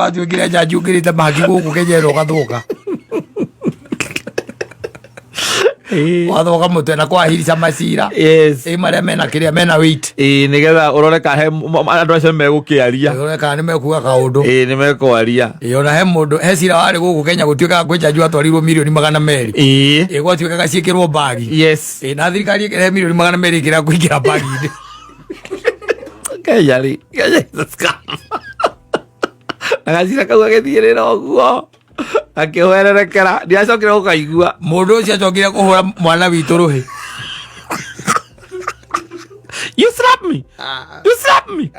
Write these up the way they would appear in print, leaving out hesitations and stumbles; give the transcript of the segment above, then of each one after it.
Watuĩkire njanji ũkĩrĩte mahaki gũkũ Kenya ĩno ũgathũka. Ũgathũka mũtwe na kwahirica macira. Yes. Ĩ marĩa mena kĩrĩa mena weight. Ĩĩ, nĩgetha ũrore ka he andũ acio megũkĩaria. Ũrore kana nĩ mekuga kaũndũ. Ĩĩ, nĩ mekwaria. Ĩ ona he mũndũ he cira warĩ gũkũ Kenya gũtuĩkaga kwĩ njanji watwarirwo mirioni 200. Ĩĩ. Ĩ gwatuĩkaga ciĩkĩrwo mbagi. Yes. Ĩ na thirikari ĩkĩrehe mirioni 200 ĩkĩrega kũingĩra mbagi-inĩ. Kenya rĩ, Kenya is a scam. Na gacira kau agĩthiĩrĩra ũguo akĩhwererekera, ndiacokire gũkaigua. Mũndũ ũcio acokire kũhũra mwana witũ rũhĩ. You slap me. You slap me.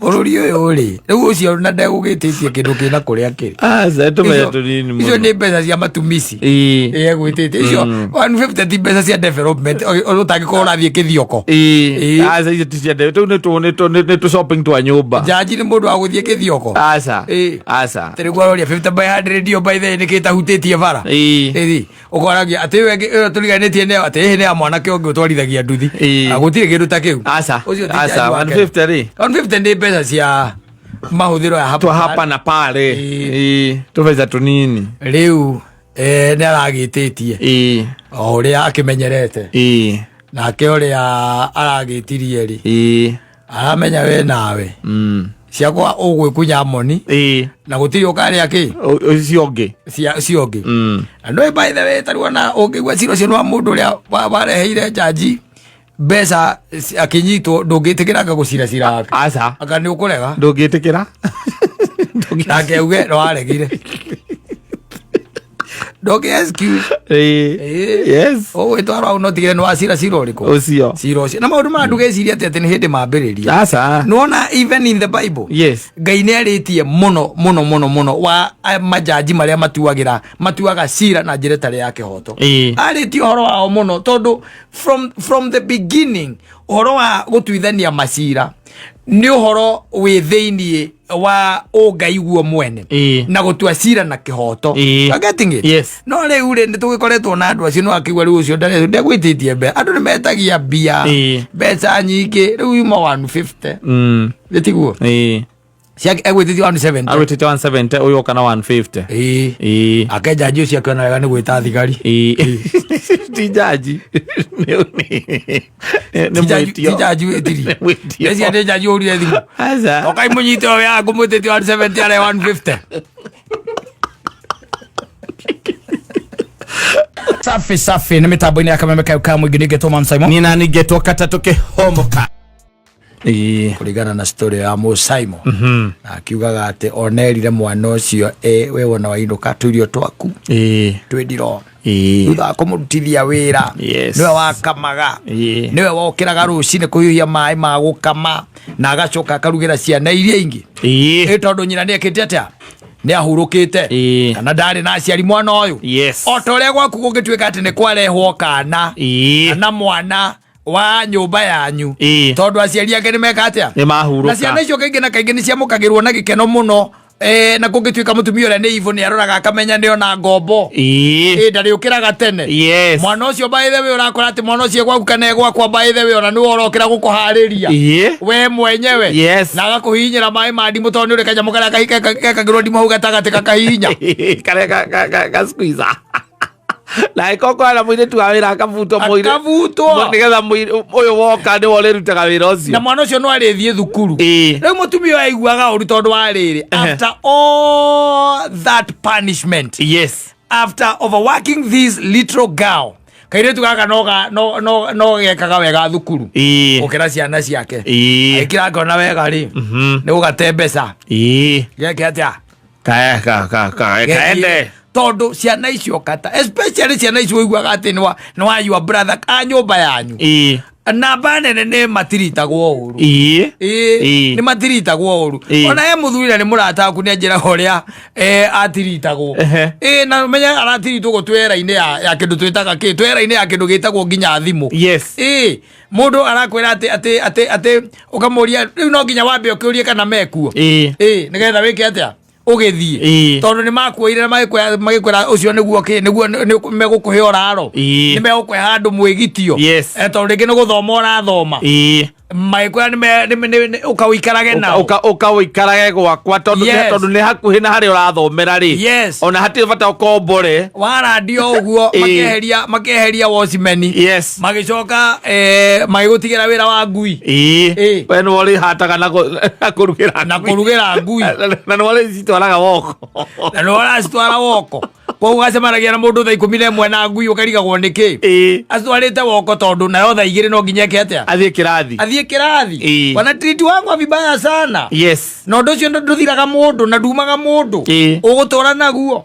Bũrũri ũyũ rĩ, rĩu ũcio na ndegũgĩtĩtie kĩndũ kĩna kũrĩa kĩrĩ. Aca, tũmenya tũnini mũno. Icio nĩ mbeca cia matumisi. Ĩĩ. Ĩ egwĩtĩtie icio 150 ti mbeca cia development ũtangĩkorwo ũrathiĩ kĩthioko. Ĩĩ. Ĩĩ. Aca, icio ti cia tũu nĩ tũ shopping twa nyũmba. Njanji nĩ mũndũ wa gũthiĩ kĩthioko. Aca. Ĩĩ. Aca. Atĩ rĩu aroria 50 by 100 iyo by the way nĩkĩ ĩtahutĩtie bara. Ĩĩ. Ĩthi ũkoragia atĩ ĩyo ĩngĩ ĩyo tũriganĩtie nayo atĩ ĩhĩ nĩ ya mwanake ũngĩ ũtwarithagia nduthi. Ĩĩ. Na gũtirĩ kĩndũ ta kĩu. Aca. Ũcio ti Aca, njanji wa Kenya. 150 rĩ. 150 nĩ mbeca cia mahũthĩro ya hapa Twa hapa na pale. Ĩĩ. Ĩĩ. Tũbeca tũnini. Rĩu nĩ aragĩtĩtie Ĩĩ. o ũrĩa akĩmenyerete. Ĩĩ. Nake ũrĩa aragĩtirie rĩ Ĩĩ. aramenya we nawe ciakwa ũgwĩkunya moni Ĩĩ. na gũtirĩ ũkarĩa kĩ Ũcio ũngĩ. cia ũcio ũngĩ. Na nĩ by the way tarĩu ona ũngĩigua cira ũcio nĩ wa mũndũ ũrĩa wareheire njanji mbeca akĩnyitwo, ndũngĩtĩkĩra anga gũcira cira wake. Aca. Anga nĩ ũkũrega? Ndũngĩtĩkĩra. Nake auge nĩ waregire, ndũngĩ excuse. Ĩĩ. Ĩĩ. Yes. Ũgwĩtwarwo hau no tigĩre nĩ wacira cira ũrĩkũ. Ũcio. Cira ũcio na maũndũ maya ndũgeciria atĩ nĩ hĩndĩ mambĩrĩria. Aca. Nĩwona even in the Bible Yes. Ngai nĩ arĩtie mũno mũno mũno mũno wa majaji marĩa matuagĩra matuaga cira na njĩra ĩtarĩ ya kĩhoto. Ĩĩ. Arĩtie ũhoro wao mũno tondũ from the beginning ũhoro wa gũtuithania macira nĩ ũhoro wĩ thĩiniĩ wa ũngai guo mwene Ĩĩ. na gũtua cira na kĩhoto. Ĩĩ. You are getting it? Yes. No rĩu rĩ, nĩ tũgĩkoretwo na andũ acio no akĩigua rĩu ũcio ndegwĩtĩtie mbeca, andũ nĩ metagia mbia Ĩĩ. mbeca nyingĩ, rĩu yuma 150 gĩtiguo Ĩĩ. ciake egwĩtĩtie 170. Agwĩtĩte 170, ũyũ oka na 150. Ĩĩ. Ĩĩ. Ake njanji ũcio akĩona wega nĩ gwĩta thigari. Ĩĩ. Ti njanji. Nĩ Ti mwĩtio. njanji wĩtirie. Nĩ mwĩtio. Ĩcia nĩ njanji ũrire thimũ. Aca. Okai mũnyite ũyũ ya ngũmwĩtĩtie 170 arĩa 150. Safi safi nĩ mĩtambo-inĩ ya kameme kayo ka mũingĩ nĩngetwo Man Simon. Niĩ nani ngetwo katatũ kĩhomoka. Ĩĩ. Kũringana na story ya Mo Simon na akiugaga atĩ onerire mwana ũcio ĩ we wona wainũka tũirio twaku Ĩĩ. twĩndiro Ĩĩ. thutha wa kũmũrutithia wĩra. Yes. Nĩwe wakamaga. Ĩĩ. Nĩwe wokĩraga rũcinĩ kũhiũhia maĩ ma gũkama na agacoka akarugĩra ciana iria ingĩ. Ĩĩ. Ĩ tondũ nyina nĩ ekĩte atĩa, nĩ ahurũkĩte Ĩĩ. kana ndarĩ na aciari mwana ũyũ. Yes. O ta ũrĩa gwaku kũngĩtuĩka atĩ nĩ kwarehwo kana Ĩĩ. kana mwana wa nyũmba yanyu Ĩĩ. tondũ aciari ake nĩ meka atĩa Nĩ mahurũka. Na ciana icio kaingĩ na kaingĩ nĩ ciamũkagĩrwo na gĩkeno mũno. Na kũngĩtuĩka mũtumia ũrĩa nĩ ivo nĩ aroraga akamenya nĩ ona ngombo. Ĩĩ. Ĩ ndarĩũkĩraga tene. Yes. Mwana ũcio by the way ũrakora atĩ mwana ũcio gwaku kana gwakwa by the way ona nĩwe ũrokĩra gũkũharĩria Ĩĩ. we mwenyewe Yes. na agakũhihinyĩra maĩ ma ndimũ tondũ nĩ ũrĩ kanyamũ karĩa gekagĩrwo ndimũ hau gatagatĩ kakahihinya. Karĩa ka squeezer. Na ĩkorwo na mũirĩtu wa wĩra akabutwo Akabutwo. Nĩgetha ũyũ woka nĩwe ũrĩrutaga wĩra Na ũcio. mwana ũcio no arĩthiĩ thukuru. Ĩĩ. Rĩu mũtumia ũyũ aiguaga ũru tondũ wa rĩrĩ, after all that punishment, Yes. after overworking this little girl, kairĩtu gaka no gekaga wega thukuru Ĩĩ. gũkĩra ciana ciake. Ĩĩ. Aikira ngona wega rĩ nĩ gũgate mbeca Ĩĩ. geke atĩa. Ka ka ka ka kaende. Tondũ ciana icio kata especially ciana icio ũiguaga atĩ nĩ wa your brother a nyũmba yanyu, Ĩĩ. namba nene nĩ matiritagwo ũru. Ĩĩ. Ĩĩ, Ĩĩ. nĩ matiritagwo ũru. Ĩĩ. Ona he mũthuri na nĩ mũrata waku nĩ anjĩraga ũrĩa atiritagwo. Ehe. Ĩĩ, na menya aratiritwo gũ twera-inĩ ya kĩndũ twĩtaga kĩ twera-inĩ ya kĩndũ gĩtagwo nginya thimũ. Yes. Ĩĩ, mũndũ arakwĩra atĩ ũkamũria rĩu no nginya wambe ũkĩũrie kana mekuo. Ĩĩ. Ĩĩ, nĩgetha wĩke atĩa, ũgĩthiĩ. Ĩĩ. Tondũ nĩ makuoire na magĩkwĩra ũcio nĩguo kĩ nĩguo megũkũhe ũraro. Ĩĩ. Nĩ megũkũhe handũ mwĩgitio. Yes. Tondũ rĩngĩ nĩ gũthoma ũrathoma. Ĩĩ. Magĩkwĩra ũkaũikarage nao. Ũka ũikarage gwakwa tondũ Yes. tondũ nĩ hakuhĩ na harĩa ũrathomera rĩ. Yes. Ona hatirĩ bata ũkombore. Warandio ũguo. Ĩĩ. Makeheria watchman. Yes. Magĩcoka magĩgũtigĩra wĩra wa ngui. Ĩĩ. Ĩĩ. We nĩwe ũrĩhataga na na kũrugĩra na ngui. Kũrugĩra ngui. Na nĩwe ũrĩcitwaraga woko. Na nĩwe ũracitwara woko, koguo ũgacemanagia na mũndũ thaa 11 na ngui, ũkarigagwo nĩkĩ Ĩĩ. acitwarĩte woko, tondũ nayo thaa 2 no nginya eke atĩa? Athiĩ kĩrathi. Athiĩ kĩrathi. Ĩĩ. Wanatreat wakwa vibaya sana. Yes. Na ũndũ ũcio ndũthiraga mũndũ na ndumaga mũndũ. Ĩĩ. Ũgũtũra naguo.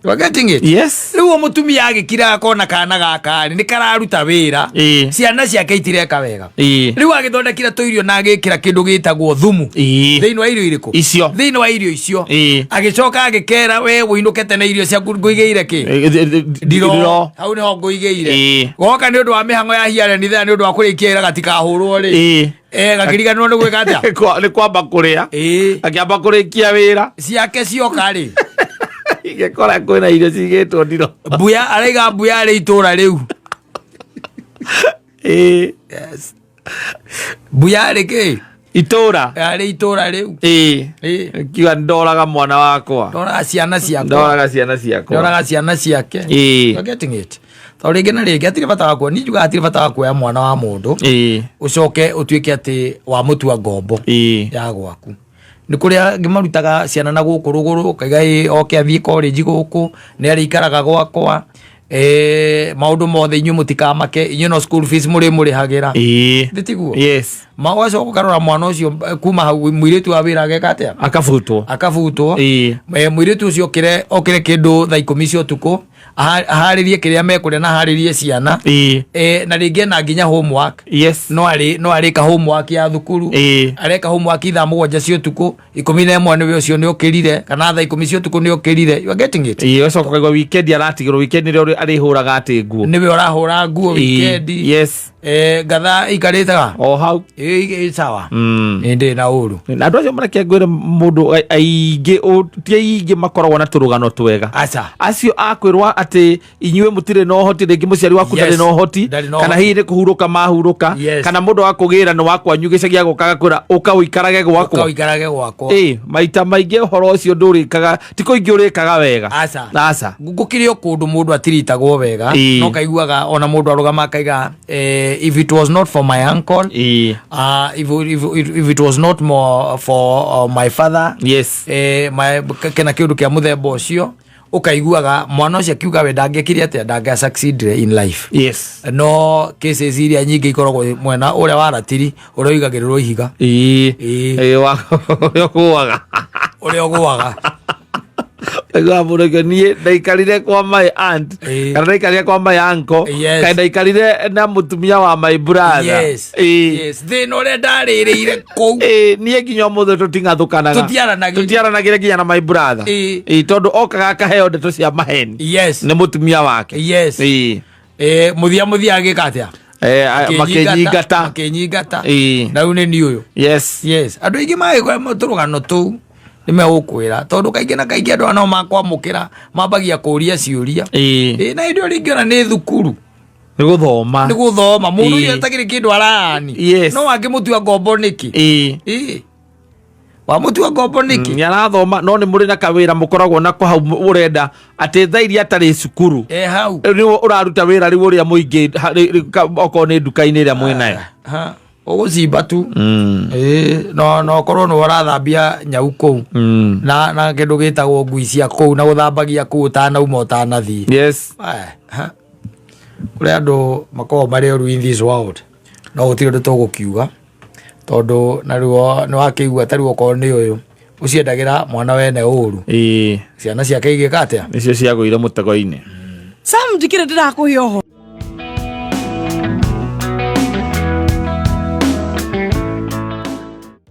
You are getting it? Yes. Rĩu o mũtumia agĩkira akona kana gaka rĩ nĩ kararuta wĩra. Ĩĩ. Ciana ciake itireka wega. Ĩĩ. Rĩu agĩthondekire tũirio na agĩkĩra kĩndũ gĩtagwo thumu Ĩĩ. thĩinĩ wa irio irĩkũ? Icio. Thĩinĩ wa irio icio. Ĩĩ. Agĩcoka agĩkera, we ũinũke tene, irio ciaku ngũigĩire kĩ? Ndiro. Hau nĩho ngũigĩire. Ĩĩ. Goka nĩ ũndũ wa mĩhang'o ya hiareni thea, nĩ ũndũ wa kũrĩkia ĩra gatikahũrwo rĩ. Ĩĩ. Gakĩriganĩrwo nĩ gwĩka atĩa? Nĩ kwamba kũrĩa. Ĩĩ. Akĩamba kũrĩkia wĩra. Ciake cioka rĩ, igĩkora kwĩna irio cigĩtwo ndiro. Mbuya araiga mbuya arĩ itũra rĩu. Ĩĩ. Mbuya arĩ kĩ? Itũra. Arĩ itũra rĩu. Ĩĩ. Ĩĩ. Kiuga ndoraga mwana wakwa. Ndoraga ciana ciakwa. Ndoraga ciana ciakwa. Ndoraga ciana ciake. Ĩĩ. You are getting it? Tondũ rĩngĩ na rĩngĩ hatirĩ bata wa kuoya, niĩ njugaga hatirĩ bata wa kuoya mwana wa mũndũ Ĩĩ. ũcoke ũtuĩke atĩ wamũtua ngombo Ĩĩ. ya gwaku. Nĩ kũrĩa angĩ marutaga ciana na gũkũ rũgũrũ, ũkaiga ĩ oke athiĩ college gũkũ, nĩ arĩikaraga gwakwa, maũndũ mothe inyuĩ mũtikamake, inyuĩ no school fees mũrĩmũrĩhagĩra. Ĩĩ. Thĩ tiguo? Yes. Ũgacoka ũkarora mwana ũcio, kuma hau mũirĩtu wa wĩra ageka atĩa? Akabutwo. Akabutwo. Ĩĩ. Mũirĩtu ũcio okĩre kĩndũ thaa 10 cia ũtukũ, aharĩrie kĩrĩa mekũrĩa na aharĩrie ciana. Ĩĩ. Na rĩngĩ ena nginya homework. Yes. No arĩka homework ya thukuru. Ĩĩ. Areka homework ithaa 7 cia ũtukũ, 11 nĩwe ũcio nĩ ũkĩrire, kana thaa 10 cia ũtukũ nĩ ũkĩrire. You are getting it? Ĩĩ, ũgacoka ũkaigua weekend aratigĩrwo, weekend nĩrĩo arĩhũraga atĩ nguo. Nĩwe ũrahũra nguo Ĩĩ. weekend. Yes. Ngatha ikarĩtaga o hau. Ĩ, sawa. Nĩ ndĩ na ũru. Na andũ acio mareke ngwĩre mũndũ aingĩ ti aingĩ makoragwo na tũrũgano twega. Aca. Acio akwĩrwo atĩ inyuĩ mũtirĩ na ũhoti, rĩngĩ mũciari waku Yes. ndarĩ na ũhoti, Ndarĩ na kana ũhoti. hihi nĩ kũhurũka mahurũka, Yes. kana mũndũ wa kũgĩra nĩ wa kwanyu gĩcagi agoka agakwĩra ũka ũikarage gwakwa. Ũikarage gwakwa. Ĩ, maita maingĩ ũhoro ũcio ndũrĩkaga, ti kũingĩ ũrĩkaga wega. Aca. Aca. Gũkĩrĩ o kũndũ mũndũ atiritagwo wega. Ĩĩ. No kaiguaga ona mũndũ arũgama akaiga, if it was not for my uncle, Ĩĩ. If it was not more for my father, Yes. My, kena kĩũndũ kĩa mũthemba ũcio, ũkaiguaga mwana ũcio akiuga we ndangĩkire atĩa, ndangĩa succeed in life. Yes. No cases iria nyingĩ ikoragwo mwena ũrĩa wa ratiri, ũrĩa ũigagĩrĩrwo ihiga. Ĩĩ. Ĩĩ. Ĩĩ, ũrĩa ũgũaga. Ũrĩa ũgũaga. Aiguaga mũndũ akĩũria, niĩ ndaikarire kwa my aunt, Ĩĩ. kana ndaikarire kwa my uncle, Yes. kana ndaikarire na mũtumia wa my brother. Yes. Ĩĩ. Yes, thĩna ũrĩa ndarĩrĩire kũu. Ĩĩ, niĩ nginya ũmũthĩ tũting'athũkanaga. Tũtiaranagĩria. Tũtiaranagĩria nginya na my brother. Ĩĩ. Ĩĩ, tondũ okaga akaheo ndeto cia maheni Yes. nĩ mũtumia wake. Yes. Ĩĩ. Mũthia agĩka atĩa? Makĩnyingata. Makĩnyingata. Ĩĩ. Na rĩu nĩ niĩ ũyũ. Yes. Yes, andũ aingĩ magĩkora tũrũgano tũu nĩ megũkwĩra, tondũ kaingĩ na kaingĩ andũ aya no makwamũkĩra mambagia kũria ciũria. Ĩĩ. Ĩĩ, na hĩndĩ ĩyo rĩngĩ ona nĩ thukuru. Nĩ gũthoma. Nĩ gũthoma mũndũ Ĩĩ. ũcio atakĩrĩ kĩndũ arani. Yes. No angĩmũtua ngombo nĩkĩ? Ĩĩ. Ĩĩ, wamũtua ngombo nĩkĩ? Nĩ arathoma, no nĩ mũrĩ na kawĩra mũkoragwo nako hau ũrenda atĩ thaa iria atarĩ cukuru, E hau. rĩu nĩwe ũraruta wĩra rĩu ũrĩa mũingĩ okorwo nĩ nduka-inĩ ĩrĩa mwĩnayo. Ha, ũgũcimba tu. Ĩĩ, no korwo nĩ ũrathambia nyau kũu na kĩndũ gĩtagwo ngui cia kũu na gũthambagia kũu ũtanauma ũtanathiĩ. Yes. Ha. Kũrĩ andũ makoragwo marĩ oru in this world, no gũtirĩ ũndũ tũgũkiuga, tondũ naruo nĩ wakĩigua ta rĩu okorwo nĩ ũyũ ũciendagĩra mwana wene ũru, Ĩĩ. ciana ciake igĩka atĩa? Nĩcio ciagũire mũtego-inĩ. Sam, ndikĩrĩ ndĩrakũhe ũhoro.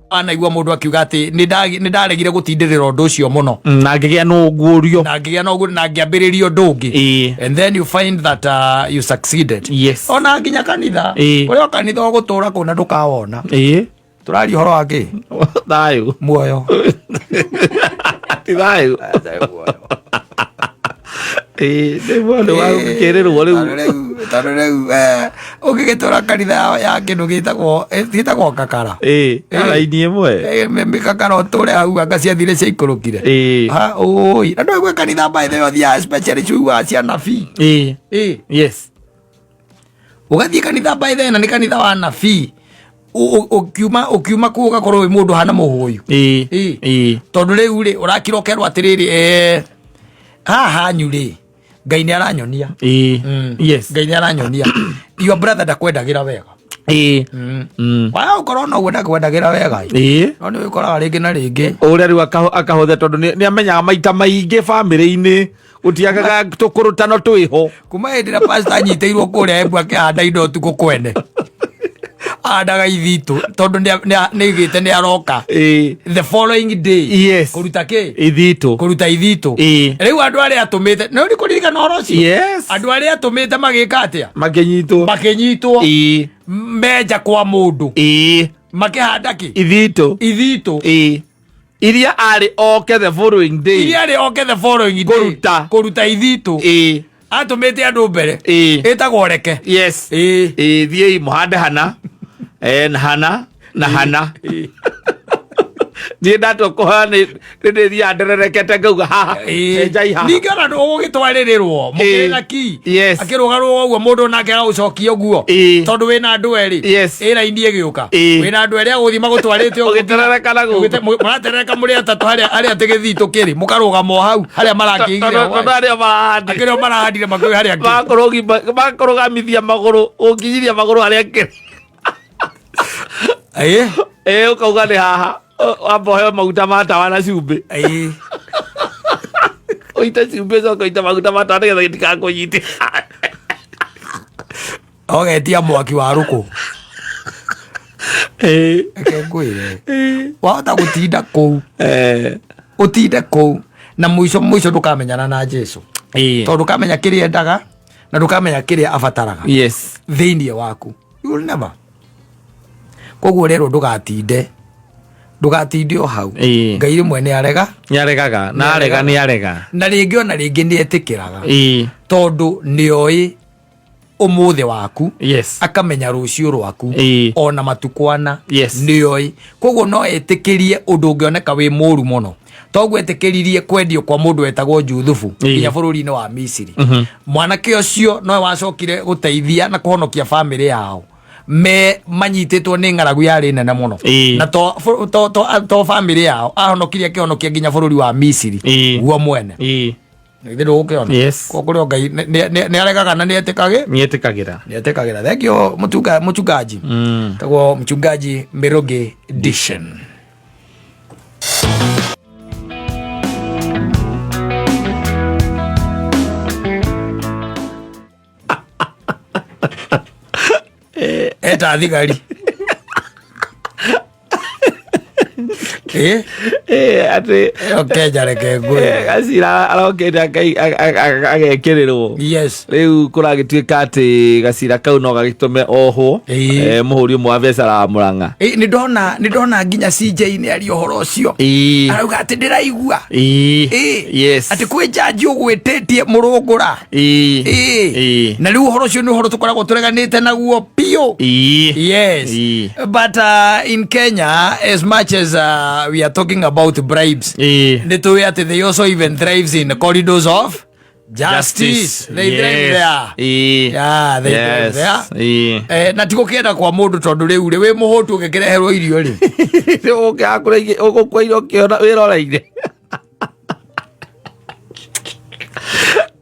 Anaigua mũndũ akiuga atĩ nĩ ndaregire gũtindĩrĩra ũndũ ũcio mũno. Na ngĩgĩa na ũguũrio. Na ngĩgĩa na ũguo na ngĩambĩrĩria ũndũ ũngĩ. And then you find that you succeeded. Yes. Ona nginya kanitha. Kũrĩ o kanitha ũgũtũra kũu na ndũkawona. Tũraria ũhoro wa kĩ? Thayũ. Muoyo. Ti thayũ. Ĩĩ, nĩ mwena wa gũkĩrĩrwo rĩu. Rĩu Tondũ rĩu ũngĩgĩtũra kanitha ya kĩndũ gĩtagwo kakara. Ĩĩ, raini ĩmwe. Mĩkakara ũtũre hau anga ciathire ciaikũrũkire. Ĩĩ. Ha, ũi na ndũĩ gwĩ kanitha by the way ũthiaga especially ciugaga cia nabii. Ĩĩ. Ĩĩ. Yes. Ũgathiĩ kanitha by the way na nĩ kanitha wa nabii, ũkiuma kũu ũgakorwo wĩ mũndũ hana mũhũyũ. Ĩĩ. Ĩĩ. Ĩĩ. Tondũ rĩu rĩ ũrakira ũkerwo atĩrĩrĩ, haha hanyu rĩ Ngai nĩ aranyonia. Ĩĩ. Yes. Ngai nĩ aranyonia your brother ndakwendagĩra wega. Ĩĩ. Waya ũkorwo noguo ndakwendagĩra wega ĩ. Ĩĩ. No nĩ ũkoraga rĩngĩ na rĩngĩ Ũrĩa rĩu akahũthia tondũ nĩ amenyaga maita maingĩ bamĩrĩ-inĩ gũtiagaga tũkũrũtano twĩho. Kuma hĩndĩ ĩrĩa pastor anyitĩirwo kũrĩa Embu akĩhanda indo ũtukũ kwene ahandaga ithitũ tondũ nĩaigĩte nĩ aroka Ĩĩ. the following day. Yes. Kũruta kĩ? Ithitũ. Kũruta ithitũ. Ĩĩ. Rĩu andũ arĩa atũmĩte nĩ ũrĩ kũririkana ũhoro ũcio? Yes. Andũ arĩa atũmĩte magĩka atĩa? Makĩnyitwo. Makĩnyitwo. Ĩĩ. Menja kwa mũndũ. Ĩĩ. Makĩhanda kĩ? Ithitũ. Ithitũ. Ĩĩ. Iria arĩ oke the following day. Iria arĩ oke the following day. Kũruta. Kũruta ithitũ. Ĩĩ. Atũmĩte andũ mbere. Ĩĩ. Ĩtagwo reke. Yes. Ĩĩ. Ĩĩ, thiĩi mũhande hana. Na hana na hana. Niĩ ndatua kũhoya nĩ ndĩthiaga ndererekete ngauga haha. Cenjai haha. Ningĩ ona ũgũgĩtwarĩrĩrwo mũkĩrĩ na ki. Yes. Akĩrũgarũga ũguo mũndũ nake agagũcokia ũguo. Ĩĩ. Tondũ wĩna andũ erĩ. Yes. Ĩ raini ĩgĩũka. Ĩĩ. Wĩna andũ erĩ agũthiĩ magũtwarĩte ũguo. Ũgĩterereka na gũkũ. Mũraterereka mũrĩ atatũ harĩa atĩ gĩthitũ kĩrĩ. Mũkarũgama o hau harĩa marakĩigire. Tondũ arĩa marahandire. Akĩrĩ o marahandire makĩũĩ harĩa kĩrĩ. Makũrũgamithia magũrũ, ũnginyithia magũrũ harĩa kĩrĩ. Ĩĩ. Ĩĩ, ũkauga nĩ haha. Wamba ũheo maguta ma tawa na cumbĩ. Ĩĩ. Ũite cumbĩ ũcoke ũite maguta ma tawa nĩgetha gĩtikakũnyite. Ogetia mwaki wa rũkũ. Ĩĩ. Reke ngwĩre. Wahota gũtinda kũu. Ũtinde kũu na mũico mũico ndũkamenyana na Jesu. Ĩĩ. Tondũ ndũkamenya kĩrĩa endaga na ndũkamenya kĩrĩa abataraga. Yes. Thĩinĩ waku. You will never. Koguo rero ndũgatinde. Ndũgatinde o hau. Ĩĩ. Ngai rĩmwe nĩ arega. Nĩ aregaga. Na arega nĩ arega. Na rĩngĩ ona rĩngĩ nĩ etĩkĩraga. Ĩĩ. Tondũ nĩ oĩ ũmũthĩ waku. Yes. Akamenya rũciũ rwaku. Ĩĩ. Ona matukũ ana. Yes. Nĩ oĩ. Koguo no etĩkĩrie ũndũ ũngĩoneka wĩ mũru mũno. Toguo etĩkĩririe kwendio kwa mũndũ wetagwo Juthubu Ĩĩ. nginya bũrũri-inĩ wa Misiri. Mwanake ũcio nowe wacokire gũteithia na kũhonokia bamĩrĩ yao me manyitĩtwo nĩ ng'aragu yarĩ nene mũno. Ĩĩ. Na to bamĩrĩ yao ahonokirie akĩhonokia nginya bũrũri wa Misiri Ĩĩ. guo mwene. Ĩĩ. Githĩ ndũgũkĩona? Yes. Koguo kũrĩ o Ngai nĩ aregaga na nĩ etĩkagĩ? Nĩ etĩkagĩra. Nĩ etĩkagĩra. Thank you mchungaji. Tagwo mchungaji Mirugi Dishon. Eta thigari. Ĩ? Atĩ Ĩyo Kenya reke ngwĩre. Gacira arokĩte agekĩrĩrwo. Yes. Rĩu kũragĩtuĩka atĩ gacira kau no gagĩtũme ohwo. Ĩĩ. Mũhũri ũmwe wa biacara wa Mũrang'a. Ĩ, nĩ ndona nginya CJ nĩ aria ũhoro ũcio. Ĩĩ. Arauga atĩ ndĩraigua. Ĩĩ. Ĩ. Yes. Atĩ kwĩ njanji ũgwĩtĩtie mũrũngũra. Ĩĩ. Ĩ. Ĩĩ. Na rĩu ũhoro ũcio nĩ ũhoro tũkoragwo tũreganĩte naguo biũ. Ĩĩ. Yes. Ĩĩ. But in Kenya, as much as we are talking about bribes, Ĩĩ. nĩ tũĩ atĩ they also even thrives in the corridors of justice. They thrive Yes. there. Ĩĩ. Yeah, they thrive Yes. there. Ĩĩ. Na ti gũkĩenda kwa mũndũ tondũ rĩu rĩ wĩ mũhũtu ũgĩkĩreherwo irio rĩ. Ũgũkĩaga kũrĩa ũgũkua irio ũkĩona wĩroreire.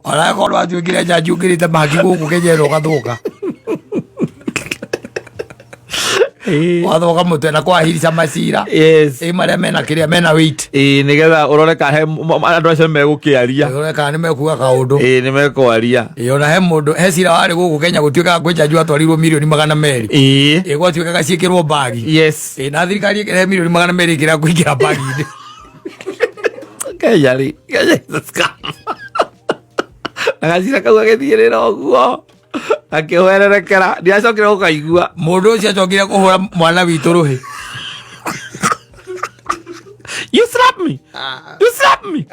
Onakorwo watuĩkire njanji ũkĩrĩte mahaki gũkũ Kenya ĩno ũgathũka. Ũgathũka mũtwe na kwahirica macira. Yes. Ĩ marĩa mena kĩrĩa mena weight. Ĩĩ, nĩgetha ũrore kana he andũ acio megũkĩaria. Ũrore kana nĩ mekuga kaũndũ. Ĩĩ, nĩ mekwaria. Ĩ, ona he mũndũ he cira warĩ gũkũ Kenya gũtuĩkaga kwĩ njanji watwarirwo mirioni 200. Ĩĩ. Ĩ, gwatuĩkaga ciĩkĩrwo mbagi. Yes. Ĩ, na thirikari ĩkĩrehe mirioni 200 ĩkĩrega kũingĩra mbagi-inĩ. Kenya rĩ, Kenya is a scam. Na gacira kau agĩthiĩrĩra ũguo akĩhwererekera, ndiacokire gũkaigua. Mũndũ ũcio acokire kũhũra mwana witũ rũhĩ. You slap me. You slap me.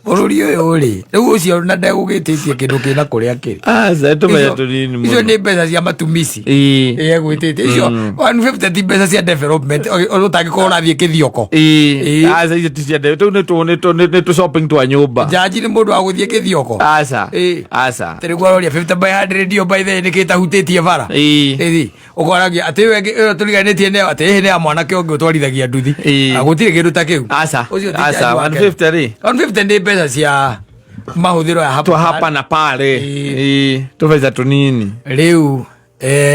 Bũrũri ũyũ rĩ, rĩu ũcio na ndegũgĩtĩtie kĩndũ kĩna kũrĩa kĩrĩ. Aca, tũmbeca Icio- tũnini Icio mũno. nĩ mbeca cia matumici. Ĩĩ. Egwĩtĩtie icio 150 ti mbeca cia development ũtangĩkorwo ũrathiĩ kĩthioko. Ĩĩ. Ĩĩ. Aca, icio ti cia tũu nĩ tũ shopping twa nyũmba. Jaji nĩ mũndũ wa gũthiĩ kĩthioko. Aca. Ĩĩ. Aca. Tarĩu aroria 50 by 100 iyo by the way nĩkĩ ĩtahutĩtie bara. Ĩĩ. Ĩthi ũkoragia atĩ ĩyo ĩngĩ ĩyo tũriganĩtie nayo atĩ ĩhĩ nĩ ya mwanake ũngĩ ũtwarithagia nduthi. Ĩĩ. Na gũtirĩ kĩndũ ta kĩu. Aca. Ũcio ti Aca, jaji wa Kenya. 150 rĩ. 150 nĩ mbeca cia mahũthĩro ya hapa Twa hapa na pale. Ĩĩ. Ĩĩ. Tũbeca tũnini. Rĩu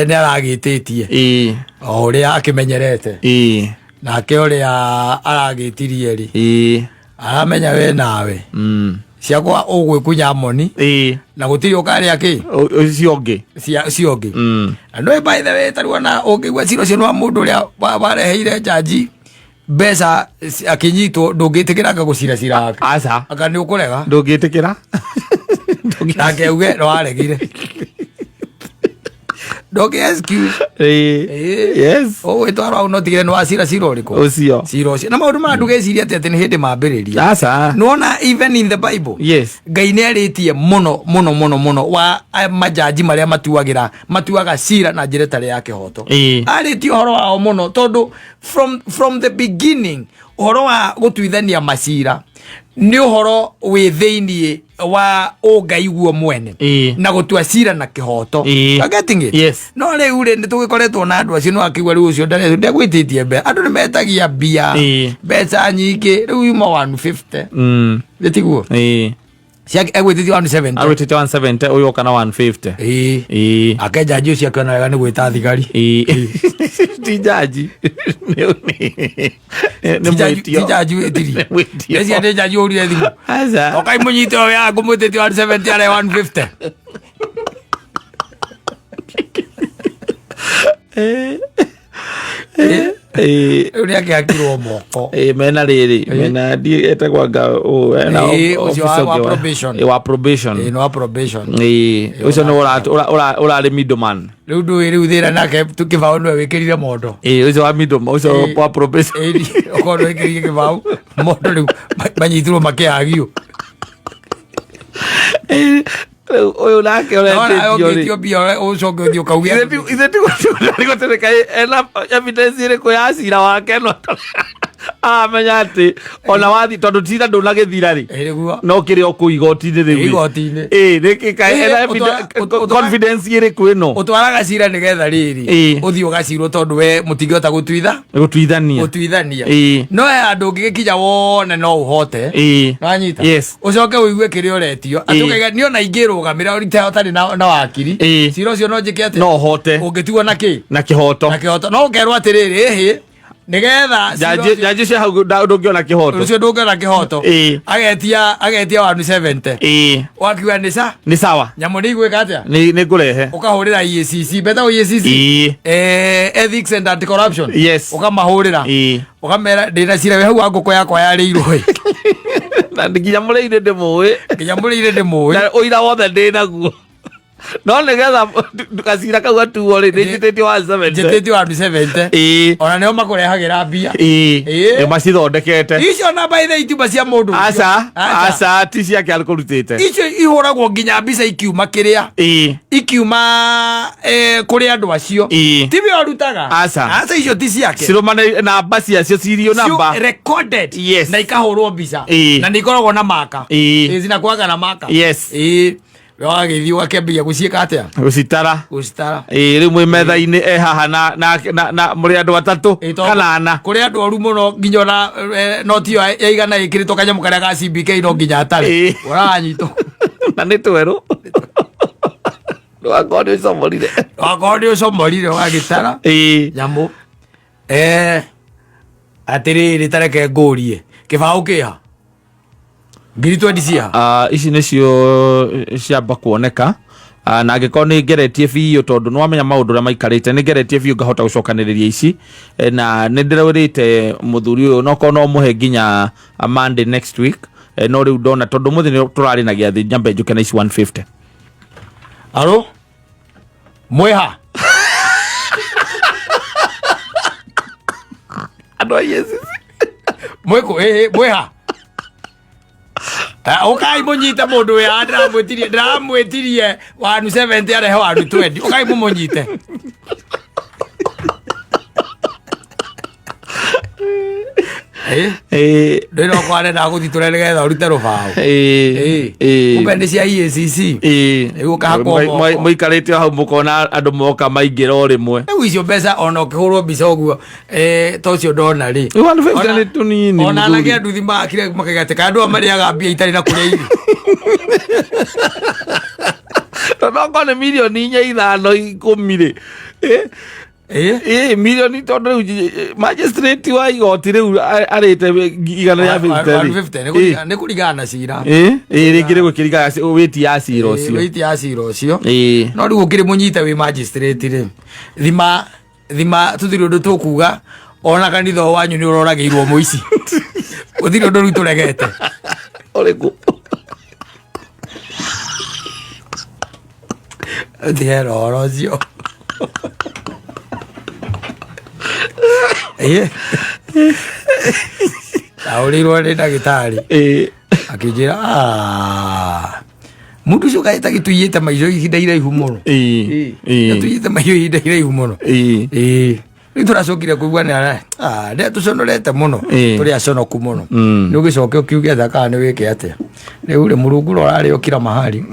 nĩ aragĩtĩtie Ĩĩ. o ũrĩa akĩmenyerete. Ĩĩ. Nake ũrĩa aragĩtirie rĩ Ĩĩ. aramenya we nawe ciakwa ũgwĩkunya moni Ĩĩ. na gũtirĩ ũkarĩa kĩ Ũcio ũngĩ. cia ũcio ũngĩ. Na nĩ by the way tarĩu ona ũngĩigua cira ũcio nĩ wa mũndũ ũrĩa wareheire njanji mbeca akĩnyitwo, ndũngĩtĩkĩra anga gũcira cira wake. Aca. Anga nĩ ũkũrega. Ndũngĩtĩkĩra. Nake auge nĩ waregire, ndũngĩ excuse. Ĩĩ. Ĩĩ. Yes. Ũgwĩtwarwo hau no tigĩre nĩ wacira cira ũrĩkũ. Ũcio. Cira ũcio na maũndũ maya ndũgeciria atĩ nĩ hĩndĩ mambĩrĩria. Aca. Nĩwona even in the Bible, Ngai nĩ arĩtie mũno mũno mũno mũno wa majaji marĩa matuagĩra matuaga cira na njĩra ĩtarĩ ya kĩhoto. Arĩtie ũhoro wao mũno tondũ from the beginning ũhoro wa gũtuithania macira nĩ ũhoro wĩ thĩiniĩ wa ũngai guo mwene na gũtua cira na kĩhoto. You are getting it? Yes. No rĩu rĩ, nĩ tũgĩkoretwo na andũ acio nĩ wakĩigua rĩu ũcio ndegwĩtĩtie mbeca, andũ nĩ metagia mbia mbeca nyingĩ, rĩu yuma 150. Nĩ tiguo? Ĩĩ. Ciake egwĩtĩtie 170. Arutĩte 170, ũyũ oka na 150. Ĩĩ. Ĩĩ. Ake njanji ũcio akĩona wega nĩ gwĩta thigari. Ĩĩ. Ti njanji. Nĩ Ti mwĩtio. njanji wĩtirie. Nĩ mwĩtio. Nĩcia nĩ njanji ũrire thimũ. Aca. Okai mũnyite ũyũ ya ngũmwĩtĩtie 170 arĩa 150. Ĩĩ. Rĩu nĩ akĩhakirwo moko. Ĩĩ, mena rĩrĩ mena ndi etagwo anga ũ ena Ĩĩ, ũcio officer wa ũngĩ probation. Ĩĩ, wa probation. Ĩĩ, nĩ wa probation. Ĩĩ, ũcio nĩ ũrarĩ middleman. Rĩu ndũĩ rĩu thĩna nake kĩbaũ nĩwe wĩkĩrire mondo. Ĩĩ, ũcio wa middleman, ũcio Ĩĩ. wa probation. Ĩĩ, okorwo nĩ wĩkĩrire kĩbaũ mondo, rĩu manyitirwo makĩhagio. Ĩĩ, rĩu ũyũ nake ũretĩtio rĩ. Ũngĩtio mbia ũcoke ũthiĩ ũkauge. Ithe tigũtĩrĩka ena evidence ĩrĩkũ ya cira wake, no aramenya atĩ ona wathi tondũ cira ndũnagĩthira rĩ, Ĩĩ, nĩguo. no kĩrĩ o kũu igoti-inĩ rĩu rĩ. Igoti-inĩ. Ĩĩ, nĩkĩ kaĩ Ĩĩ, ena confidence ĩrĩkũ ĩno? Ũtwaraga cira nĩgetha rĩrĩ ũthiĩ ũgacirwo tondũ we mũtingĩhota gũtuitha Gũtuithania. Gũtuithania. No he handũ ũngĩgĩkinya wone no ũhote. Wanyita? Yes. Ũcoke ũigue kĩrĩa ũretio atĩ ũkaiga niĩ ona ingĩrũgamĩra ũtarĩ na wakiri, cira ũcio no njĩke atĩ No ũhote. Ũngĩtuo na kĩ? Na kĩhoto. Na kĩhoto. No ũkerwo atĩrĩrĩ, ĩhĩ, nĩgetha cira Njanji njanji cia hau ndũngĩona kĩhoto. Ũcio ndũngĩona kĩhoto. Agetia 170. Wakiuga nĩ ca Nĩ sawa. Nyamũ nĩ igwĩka atĩa? Nĩ ngũrehe. Ũkahũrĩra EACC, betagwo EACC. Ethics and Anti Corruption. Ũkamahũrĩra, ũkamera ndĩna cira wĩ hau wa ngũkũ yakwa yarĩirwo ĩ. Na nginya mũrĩire ndĩmũĩ. Nginya mũrĩire ndĩmũĩ. Na ũira wothe ndĩ naguo, no nĩgetha gacira kau gatuo rĩ, nĩ njĩtĩtio 170. Njĩtĩtio 170. Ona nĩo makũrehagĩra mbia. Ĩĩ. Macithondekete. Icio na by the itumba cia mũndũ ũcio. Aca, aca, ti ciake akũrutĩte. Icio ihũragwo nginya mbica ikiuma kĩrĩa ikiuma kũrĩ andũ acio. Tiwe ũrutaga. Aca. Aca, icio ti ciake. Cirũmane namba ciacio cirio namba. Recorded. Na ikahũrwo mbica. Na nĩ ikoragwo na maka. Ĩĩ, zinakuwaga na maka. Ĩĩ, we wagĩthiĩ ũgakĩambia gũciĩka atĩa? Gũcitara. Gũcitara. Ĩĩ, rĩu mwĩ metha-inĩ e haha na mũrĩ andũ atatũ Ĩĩ, tondũ kana ana. Kũrĩ andũ oru mũno nginya ona noti ĩyo ya igana ĩkĩrĩtwo kanyamũ karĩa ga CBK no nginya atarĩ. Ũranyitwo. Na nĩ twerũ ndwakorwo nĩ ũcomorire. Wakorwo nĩ ũcomorire ũgagĩtara nyamũ. Atĩrĩrĩ, tareke ngũrie, kĩbaũ kĩha ngiri 20 ciaha? Ah, ici nĩcio ciamba kuoneka. Ah, na angĩkorwo nĩ ngeretie biũ tondũ nĩ wamenya maũndũ ũrĩa maikarĩte, nĩ ngeretie biũ ngahota gũcokanĩrĩria ici. Na nĩ ndĩrwĩrĩte mũthuri ũyũ nokorwo no mũhe nginya Monday next week. No rĩu ndona tondũ mũthĩ nĩ tũrarĩ na gĩathĩ, nyambe njũke na ici 150. Aro mwĩha? Andũ a EACC. Mwĩkũ? Ĩhĩ, mwĩha? Ukai munyite mundu ya ndiramwitirie ndiramwitirie 170 arehe 120 ukai mumunyite. Ĩĩ. Ndä no kwarenda gå thitå nä getha å rute rå baå. Ĩĩ. Kumbe nä cia EACC. Rĩu ũkahakwo moko. Mũikarĩte o hau mũkona andũ moka maingĩra o rĩmwe. Rĩu icio mbeca ona ũkĩhũrwo mbica ũguo, ta ũcio ndona rĩ. Rĩu 150 nĩ tũnini, Ona anake mũthuri. a nduthi makire makaiga atĩ kana andũ aya marĩaga mbia itarĩ na kũrĩa irio. Tondũ okorwo nĩ mirioni inya, ithano, 10 rĩ. Ĩĩ, mirioni, tondũ rĩu magistrate wa igoti rĩu arĩte 150 rĩ. 150 nĩ kũringana na cira. Ĩĩ, ĩĩ, rĩngĩ rĩu gũkĩringana wĩti ya cira ũcio. Wĩti ya cira ũcio. Ĩĩ. No rĩu ũkĩrĩ mũnyite wĩ magistrate rĩ, thima thima, tũtirĩ ũndũ tũkuga, ona kanitha o wanyu nĩ ũroragĩirwo mũici, gũtirĩ ũndũ rĩu tũregete. Ũrĩkũ? Tigera ũhoro ũcio. Ĩĩ. Ndaũrĩirwo nĩ ndagĩtarĩ akĩnjĩra, "Ah, mũndũ ũcio kaĩ tagĩtũiyĩte maico ihinda iraihu mũno." Ĩĩ. Tũiyĩte maico ihinda iraihu mũno. Ĩĩ. Ĩĩ, rĩu tũracokire kũigua nĩ nĩ tũconorete mũno. Tũrĩ aconoku mũno. Nĩ ũgĩcoke ũkiuge atĩa kana nĩ wĩke atĩa rĩu rĩ mũrungu ũrarĩa ũkira mahali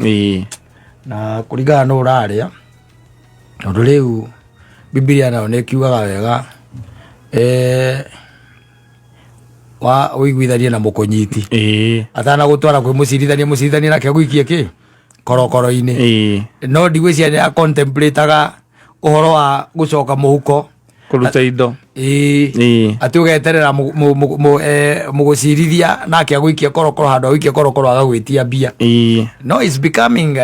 na kũringana na ũrarĩa, tondũ rĩu Bibilia nayo nĩ ĩkiugaga wega, wa ũiguithanie na mũkũnyiti atanagũtwara kwĩ mũcirithania, mũcirithania nake agũikie kĩ korokoro-inĩ. No ndigwĩciria nĩ acontemplataga ũhoro wa gũcoka mũhuko. Kũruta indo. Ĩĩ. Atĩ ũgeterera mũgũcirithia nake agũikie korokoro, handũ agũikie korokoro agagwĩtia mbia. No it's becoming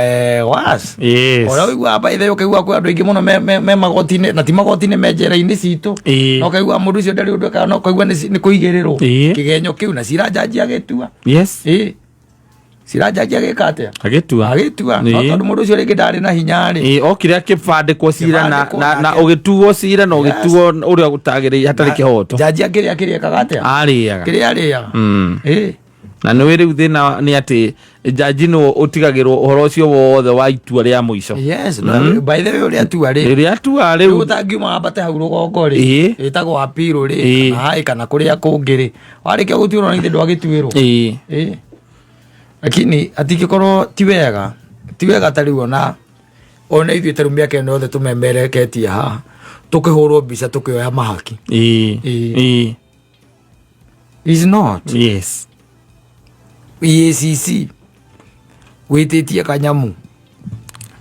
worse. Ũrĩa ũiguaga, by the way, ũkaigua kwĩ andũ aingĩ mũno me magoti-inĩ, na ti magoti-inĩ, me njera-inĩ citũ. Na ũkaigua mũndũ ũcio ndarĩ ũndũ ekaga, no ũkaigua nĩ kũigĩrĩrwo kĩgenyo kĩu na cira njanji agĩtua. Ĩĩ, cira njanji agĩka atĩa? Agĩtua. Agĩtua. No tondũ mũndũ ũcio rĩngĩ ndarĩ na hinya rĩ, Ĩĩ, okire akĩbandĩkwo cira na, Akĩbandĩkwo na nake. ũgĩtuo cira na ũgĩtuo ũrĩa gũtagĩrĩire hatarĩ kĩhoto. Njanji akĩrĩa kĩrĩa ekaga atĩa? Arĩaga. Kĩrĩa arĩaga. Ĩĩ. Na nĩ rĩu thĩna nĩ atĩ njanji nĩ ũtigagĩrwo ũhoro ũcio wothe wa itua rĩa mũico. Yes, no, by the way, ũrĩa atua rĩ, rĩrĩa atua rĩu rĩu ũtangiuma wambate hau rũgongo rĩ, ĩtagwo apiro rĩ, kana haĩ kana kũrĩa kũngĩ rĩ, warĩkia gũtuĩrwo na ithe ndwagĩtuĩrwo. Ĩĩ. Lakini atingĩkorwo ti wega, ti wega ta rĩu ona ithuĩ ta rĩu mĩaka ĩno yothe tũmemereketie haha tũkĩhũrwo mbica tũkĩoya mahaki. Is not EACC wĩtĩtie kanyamu.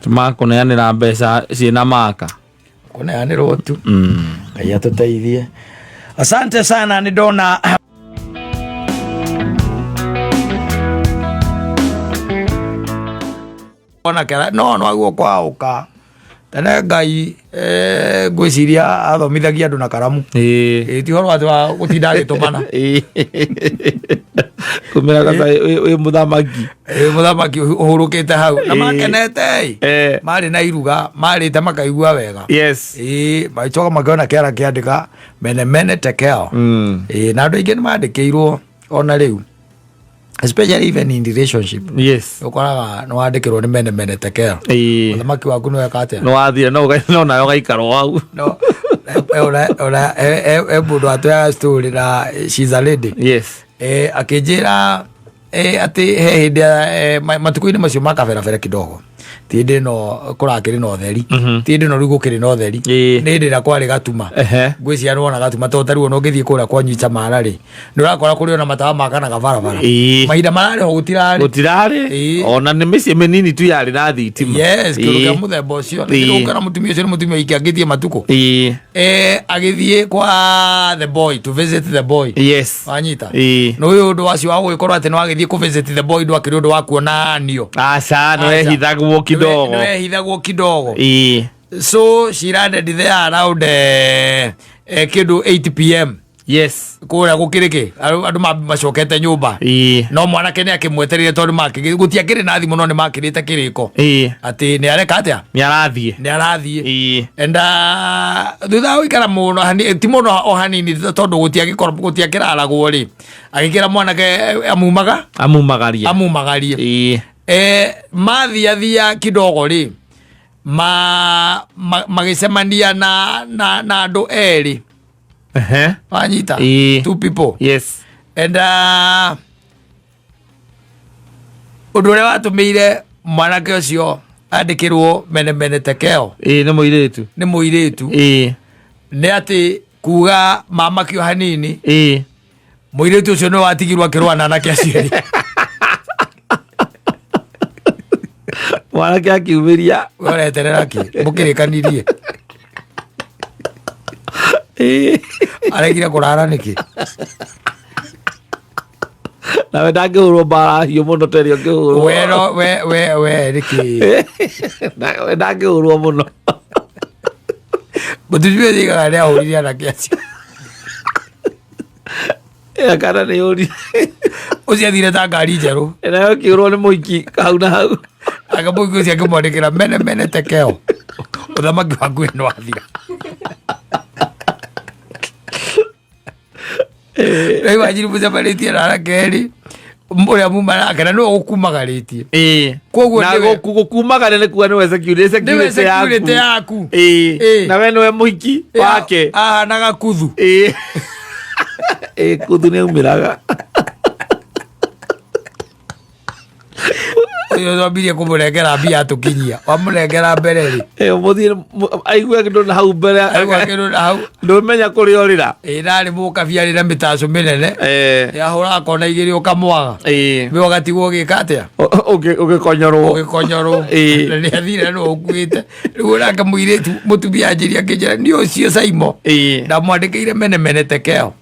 Makũneanĩra mbeca ciĩna maka. Kũneanĩrwo tu. Ngai atũteithie. Asante sana, nĩ ndona ona kera no no aguo kwaũka tene Ngai, ngwĩciria athomithagia andũ na karamu. Ĩ, ti ũhoro atĩ wa gũtinda agĩtũmana. Kumĩra gaca wĩ mũthamaki. Ĩ, mũthamaki ũhurũkĩte hau na makenete ĩ. Marĩ na iruga marĩte makaigua wega. Ĩ, magĩcoka makĩona kĩara kĩandĩka mene mene tekel. Ĩ, na andũ aingĩ nĩ mandĩkĩirwo ona rĩu, especially even in relationship. Ũkoraga nĩ wandĩkĩrwo nĩ mene mene tekel. Mũthamaki waku nĩ weka atĩa? Nĩ wathire no nawe ũgaikarwo hau. No ona e mũndũ atũyaga story na she's a lady. Akĩnjĩra atĩ he hĩndĩ matukũ-inĩ macio ma kaberabere kidogo, ti hĩndĩ ĩno kũrakĩrĩ na ũtheri, ti hĩndĩ ĩno rĩu gũkĩrĩ na ũtheri, nĩ hĩndĩ ĩrĩa kwarĩ gatuma. Ngwĩciria nĩwona gatuma, tondũ ta rĩu ona ũngĩthiĩ kũrĩa kwanyu Icamara rĩ, nĩ ũrakora kũrĩ ona matawa makanaga barabara. Mahinda mararĩ ho gũtirarĩ. Gũtirarĩ. Ona nĩ mĩciĩ mĩnini tu yarĩ na thitima. Yes, kĩndũ kĩa mũthemba ũcio. Nĩ mũtumia ũcio nĩ mũtumia ikĩangĩtie matukũ. Agĩthiĩ kwa the boy to visit the boy. Wanyita? Nĩ ũyũ ũndũ wacio wa gũgĩkorwo atĩ nĩ wagĩthiĩ kũ visit the boy ndwakĩrĩ ũndũ wa kuonanio. Aca, nĩ wehithagwo kidogo. Nĩ wehithagwo kidogo. So she landed there around kĩndũ 8 p.m. Yes. Kũrĩa gũkĩrĩ kĩ andũ macokete nyũmba. No mwanake nĩ akĩmwetereire tondũ gũtiakĩrĩ na thimũ no nĩ makĩrĩte kĩrĩko atĩ nĩ areka atĩa, nĩ arathiĩ. Nĩ arathiĩ. And thutha wa gũikara mũno ti mũno o hanini tondũ gũtiakĩraragwo rĩ, agĩkĩra mwanake amumaga Amumagarie. Amumagarie. Mathiathia kidogo rĩ, magĩcemania na andũ erĩ. Wanyita? Ĩĩ. Two people. Yes. And ũndũ ũrĩa watũmĩire mwanake ũcio andĩkĩrwo mene mene tekeo Ĩĩ, nĩ mũirĩtu. Nĩ mũirĩtu. Nĩ atĩ kuga mamakio hanini, mũirĩtu ũcio nĩ watigirwo akĩrũa na anake acio erĩ. Mwanake akiumĩria. We ũreterera kĩ mũkĩrĩkanirie? Aregire kũrara nĩkĩ? Nawe ndangĩhũrwo mbara hiũ mũno ta ĩrĩa ũngĩhũrwo. We no we we we nĩkĩ? Nawe ndangĩhũrwo mũno. Mũtumia ũcio igaga nĩ ahũrire anake acio. Ĩyo kana nĩ ũri. Ũcio athire ta ngari njerũ. Nayo ĩkĩhũrwo nĩ mũiki hau na hau. Akamũiki ũcio akĩmwandĩkĩra mene mene tekeo, ũthamaki waku nĩ wathira. Rĩu wanjiri mũcemanĩtie na anake erĩ, ũrĩa muma nake na nĩwe ũkumagarĩtie. Koguo Na gũkumagaria nĩ kuga nĩwe security. Nĩwe security yaku. Na we nĩwe mũhiki wake. Ahanaga kuthu. Ĩĩ, kuthu nĩ aumĩraga. Ũcio twambirie kũmũnengera mbia atũkinyia, wamũnengera mbere rĩ, Ĩĩ, mũthiĩ aigue kĩndũ na hau mbere. Aigua kĩndũ na hau. Ndũmenya kũrĩa ũrĩra. Ĩĩ, narĩ mũkabia arĩ na mĩtacũ mĩnene. Yahũraga kona igĩrĩ ũkamwaga. We ũgatigwo ũgĩka atĩa? Ũgĩkonyorwo. Ũgĩkonyorwo. Na nĩ athire nĩ ũkuĩte rĩu nake mũirĩtu mũtumia anjĩria akĩnjĩra nĩ ũcio Saimo ndamwandĩkĩire mene mene tekeo,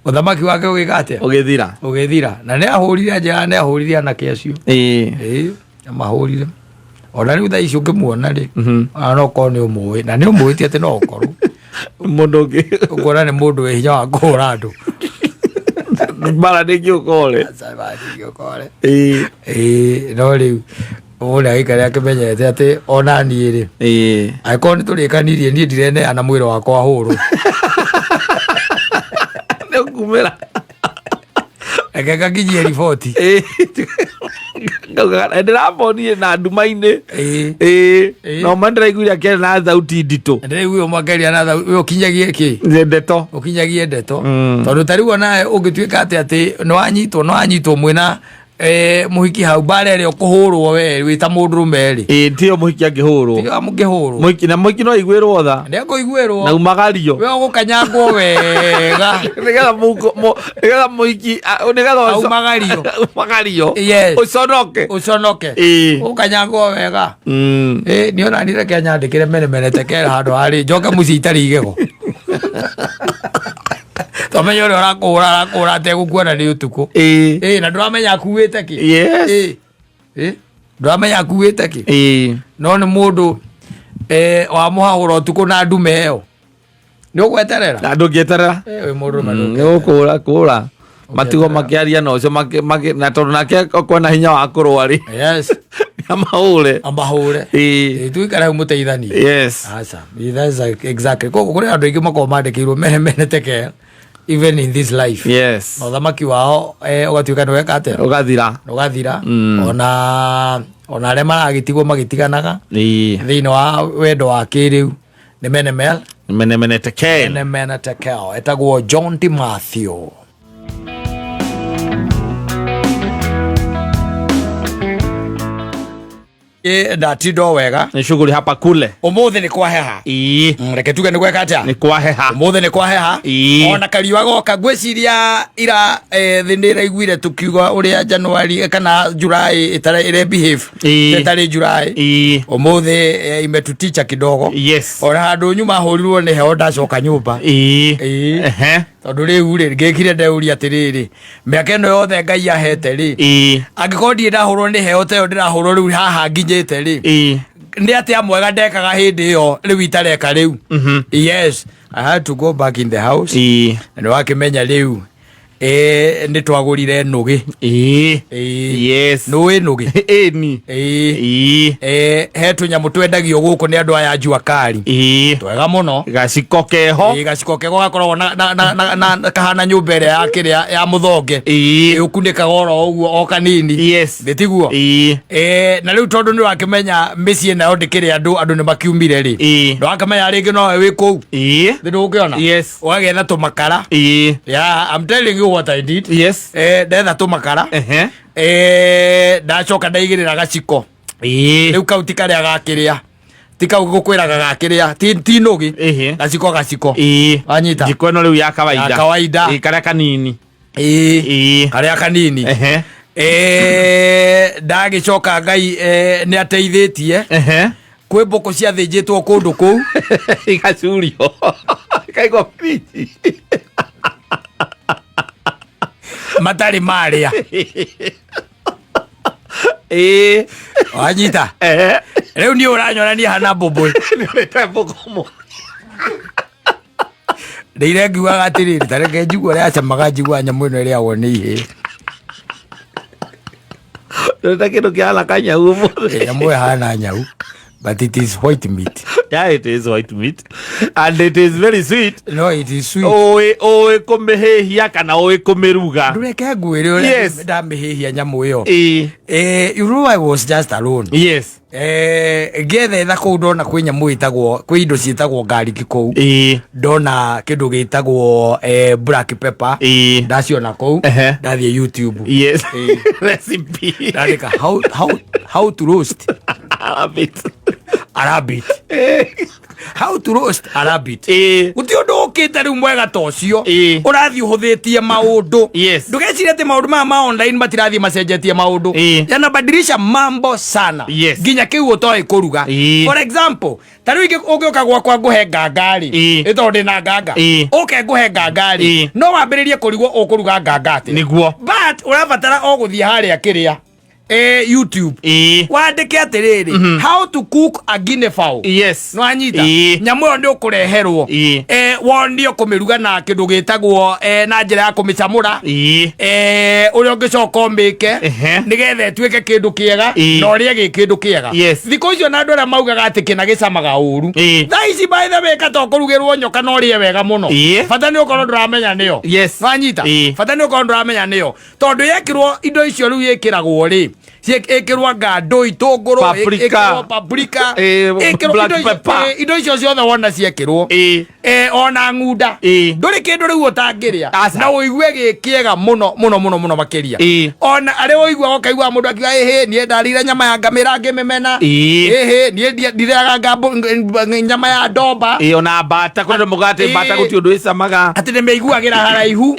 ũthamaki wake ũgĩka atĩa? Ũgĩthira. Ũgĩthira. Na nĩ ahũrire anjĩra nĩ ahũrire anake acio. Ĩĩ, amahũrire. Ona rĩu thaa ici ũngĩmuona rĩ, ona no korwo nĩ ũmũĩ na nĩ ũmũĩ, ti atĩ no ũkorwo Mũndũ ũngĩ. Ũkuona nĩ mũndũ wĩ hinya wa kũhũra andũ. Mbara ndĩngĩũka ũre. Ũkore. Ĩĩ, no rĩu mũndũ agĩikare akĩmenyete atĩ ona niĩ rĩ, angĩkorwo nĩ tũrĩkanirie, niĩ ndireneana mwĩrĩ wakwa hũrwo. Nĩ ũkumĩra. Reke ngakinyie riboti. Ngauga ndĩramonire na nduma-inĩ. Ĩĩ. No ma ndĩraiguire akĩaria na thauti nditũ. Ndĩraigua ũmwe akĩaria na we ũkinyagie kĩ? Nĩ ndeto. Ũkinyagie ndeto. Tondũ ta rĩu onawe ũngĩtuĩka atĩ nĩ wanyitwo mwĩna mũhiki hau, mbara ĩrĩa ũkũhũrwo we wĩ ta mũndũrũme rĩ, Ĩĩ, tiyo mũhiki angĩhũrwo. Tiga mũngĩhũrwo. Mũhiki na mũhiki no aiguĩrwo tha. Nĩ akũiguĩrwo. Na umagario. We ũgũkanyangwo wega. Nĩgetha mũhiki nĩgetha Aumagario. Umagario. Yes. Ũconoke. Ũconoke. Ũkanyangwo wega. Ĩ nĩ ona niĩ reke nyandĩkĩre mene mene tekera handũ harĩ njoke mũciĩ itarĩ igego, twamenya ũrĩa ũrakũhũra arakũhũra ategũkuona nĩ ũtukũ. Ĩ na ndũramenya akuĩte kĩ. Yes. Ĩ ĩ ndũramenya akuĩte kĩ. No nĩ mũndũ wamũhahũra ũtukũ na ndume ĩyo nĩ ũgweterera. Na ndũngĩeterera. Ĩ, wĩ mũndũ Nĩ gũkũra kũra matigwo makĩaria na ũcio na tondũ nake kwena hinya wa kũrũa rĩ, amahũre. Amahũre. Ĩ, tuikare hau mũteithanie. Aca, that's like exactly. Koguo kũrĩ andũ aingĩ makoragwo mandĩkĩirwo mene mene teke even in this life. Na ũthamaki wao ũgatuĩka nĩ weka atĩa? Ũgathira. Ũgathira. Ona arĩa maragĩtigwo magĩtiganaga thĩinĩ wa wendo wa kĩrĩu nĩ mene mel Mene mene tekel. Mene mene tekel. Etagwo John T. Matthew. Ĩ, ndatinda o wega. Nĩ shughuli hapa kule. Ũmũthĩ nĩ kwaheha. Reke tuge nĩ gweka atĩa? Nĩ kwaheha. Ũmũthĩ nĩ kwaheha. Ona kariũa goka ngwĩciria ira thĩ nĩ ĩraiguire tũkiuga ũrĩa January kana July ĩtara ĩre behave. Ĩtarĩ July. Ũmũthĩ imetuticha kidogo. Ona handũ nyuma hũrirwo nĩ heho ndacoka nyũmba. Ĩĩ. Tondũ rĩu rĩ ngĩkire ndeuria atĩrĩrĩ, mĩaka ĩno yothe Ngai ahete rĩ, angĩkorwo ndirĩ ndahũrwo nĩ heho ta ĩyo ndĩrahũrwo rĩu haha nginyĩte rĩ, nĩ atĩa mwega ndekaga hĩndĩ ĩyo rĩu itareka rĩu? Yes. I had to go back in the house. Ĩĩ. Na nĩ wakĩmenya rĩu nĩ twagũrire nũgĩ. Ĩĩ. Ĩĩ. Yes. Nũĩ nũgĩ? Ĩni. Ĩĩ. Ĩĩ. He tũnyamũ twendagio gũkũ nĩ andũ aya a jua kali. Ĩĩ. Twega mũno. Gaciko keho. Ĩĩ, gaciko kego gakoragwo na kahana nyũmba ĩrĩa ya kĩrĩa ya mũthonge. Ĩĩ. Ũkunĩkaga oro ũguo o kanini. Yes. Nĩ tiguo? Ĩĩ. Na rĩu tondũ nĩ wakĩmenya mĩciĩ nayo ndĩkĩrĩ andũ, andũ nĩ makiumire rĩ. Ĩĩ. Nĩ wakĩmenya rĩngĩ nowe wĩ kũu. Ĩĩ. Nĩ ndũgũkĩona? Yes. Ũgagĩetha tũmakara. Ĩĩ. Yeah, I'm telling you what I did. Yes. Ndetha tũmakara. Ehe. Ndacoka ndaigĩrĩra gaciko. Ĩĩ. Rĩu kau ti karĩa gakĩrĩa. Ti kau gũkwĩraga gakĩrĩa. Ti nũgĩ. Ĩhĩ. Gaciko gaciko. Ĩĩ. Wanyita? Njiko ĩno rĩu ya kawaida. Ya kawaida. Ĩĩ, karĩa kanini. Ĩĩ. Ĩĩ. Karĩa kanini. Ehe. Ndagĩcoka Ngai nĩ ateithĩtie. Ehe. Kwĩ mbũkũ ciathĩnjĩtwo kũndũ kũu. Igacurio. Ikaigwo friji. Matarĩ marĩa. Ĩĩ. Wanyita? Ehe. Rĩu niĩ ũranyona niĩ hana mbũmbũĩ. Nĩ ũrĩte mbũkũ mũno. Ndĩire ngiugaga atĩrĩrĩ, ta reke njigue ũrĩa acamaga, njiguaga nyamũ ĩno ĩrĩagwo nĩ ihĩĩ. Ndũrĩte kĩndũ kĩhana kanyau ũmũthĩ. Nyamũ ĩhana nyau, but it is white meat. Yeah, it is white meat and it is very sweet. No, it is sweet. Ũĩ kũmĩhĩhia kana ũĩ kũmĩruga? Ndũreke ngwĩre ũrĩa Yes. ndamĩhĩhia nyamũ ĩyo. Ĩĩ. You know I was just alone. Yes. Ngĩethetha kũu ndona kwĩ nyamũ ĩtagwo, kwĩ indo ciĩtagwo garlic kũu. Ĩĩ. Ndona kĩndũ gĩtagwo black pepper. Ĩĩ. Ndaciona kũu. Ehe. Ndathiĩ YouTube. Yes. Ĩĩ. Recipe. Ndandĩka how to roast A rabbit. A rabbit. How to roast a rabbit. Ĩĩ. Gũtirĩ ũndũ ũkĩte rĩu mwega ta ũcio. Ĩĩ. Ũrathiĩ ũhũthĩtie maũndũ. Yes. Ndũgecirie atĩ maũndũ maya ma online matirathiĩ macenjetie maũndũ. Ĩĩ. Yanabadilisha mambo sana. Yes. Nginya kĩu ũtoĩ kũruga. Ĩĩ. For example, ta rĩu ũngĩũka gwakwa ngũhe nganga rĩ. Ĩĩ. Ĩ tondũ ndĩna nganga. Ĩĩ. Ũke ngũhe nganga rĩ. Ĩĩ. No wambĩrĩrie kũrigwo ũkũruga nganga atĩa. Nĩguo. But ũrabatara o gũthiĩ harĩa kĩrĩa. YouTube. Ĩĩ. Wandĩke atĩrĩrĩ, how to cook a guinea fowl. Yes. Nĩwanyita? Ĩĩ. Nyamũ ĩyo nĩ ũkũreherwo. Ĩĩ. Wonio kũmĩruga na kĩndũ gĩtagwo na njĩra ya kũmĩcamũra. Ĩĩ. Ũrĩa ũngĩcoka ũmĩke Ehe. nĩgetha ĩtuĩke kĩndũ kĩega Ĩĩ. na ũrĩe gĩ kĩndũ kĩega. Yes. Thikũ icio na andũ arĩa maugaga atĩ kĩna gĩcamaga ũru. Ĩĩ. Thaa ici by the way kata ũkũrugĩrwo nyoka na ũrĩe wega mũno. Ĩĩ. Bata nĩ ũkorwo ndũramenya nĩyo. Yes. Nĩwanyita? Ĩĩ. Bata nĩ ũkorwo ndũramenya nĩyo. Tondũ yekĩrwo indo icio rĩu ĩkĩragwo rĩ, ĩkĩrwo ngandũ, itũngũrũ, Paprika. ĩkĩrwo paprika, ĩkĩrwo black indo icio, pepper. indo icio ciothe wona ciekĩrwo. Ona ng'unda. Ndũrĩ kĩndũ rĩu ũtangĩrĩa. Aca. Na ũigue gĩ kĩega mũno, mũno, mũno, mũno makĩria. Ona arĩa ũiguaga ũkaigua mũndũ akiuga, ĩhĩ, niĩ ndarĩire nyama ya ngamĩra ngĩmĩmena. Ĩhĩ, niĩ ndirĩaga nyama ya ndomba. Ona mbata, kwenda mũgate, mbata gũtirĩ ũndũ ĩcamaga. Atĩ nĩmĩiguagĩra haraihu.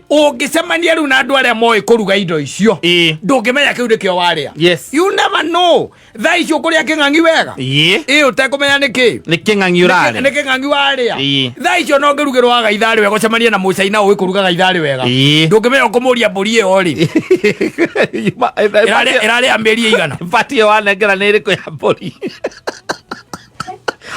Ũngĩcemania rĩu na andũ arĩa moĩ kũruga indo icio, ndũngĩmenya kĩu nĩkĩo warĩa. Yes. You never know. Thaa icio ũkũrĩa kĩng'ang'i wega. Ĩĩ, ũtekũmenya nĩ kĩ? Nĩ kĩng'ang'i ũrarĩa. Nĩ kĩng'ang'i warĩa. Ĩĩ. Thaa icio no ngĩrugĩrwo wa gaitharĩ wega, ũcemanie na mũcaina ũĩ kũruga gaitharĩ wega. Ĩĩ. Ndũngĩmenya ũkũmũria mbũri ĩyo rĩ. Ĩrarĩa mĩeri ĩigana? Bati ĩyo wanengera nĩ ĩrĩkũ ya mbũri?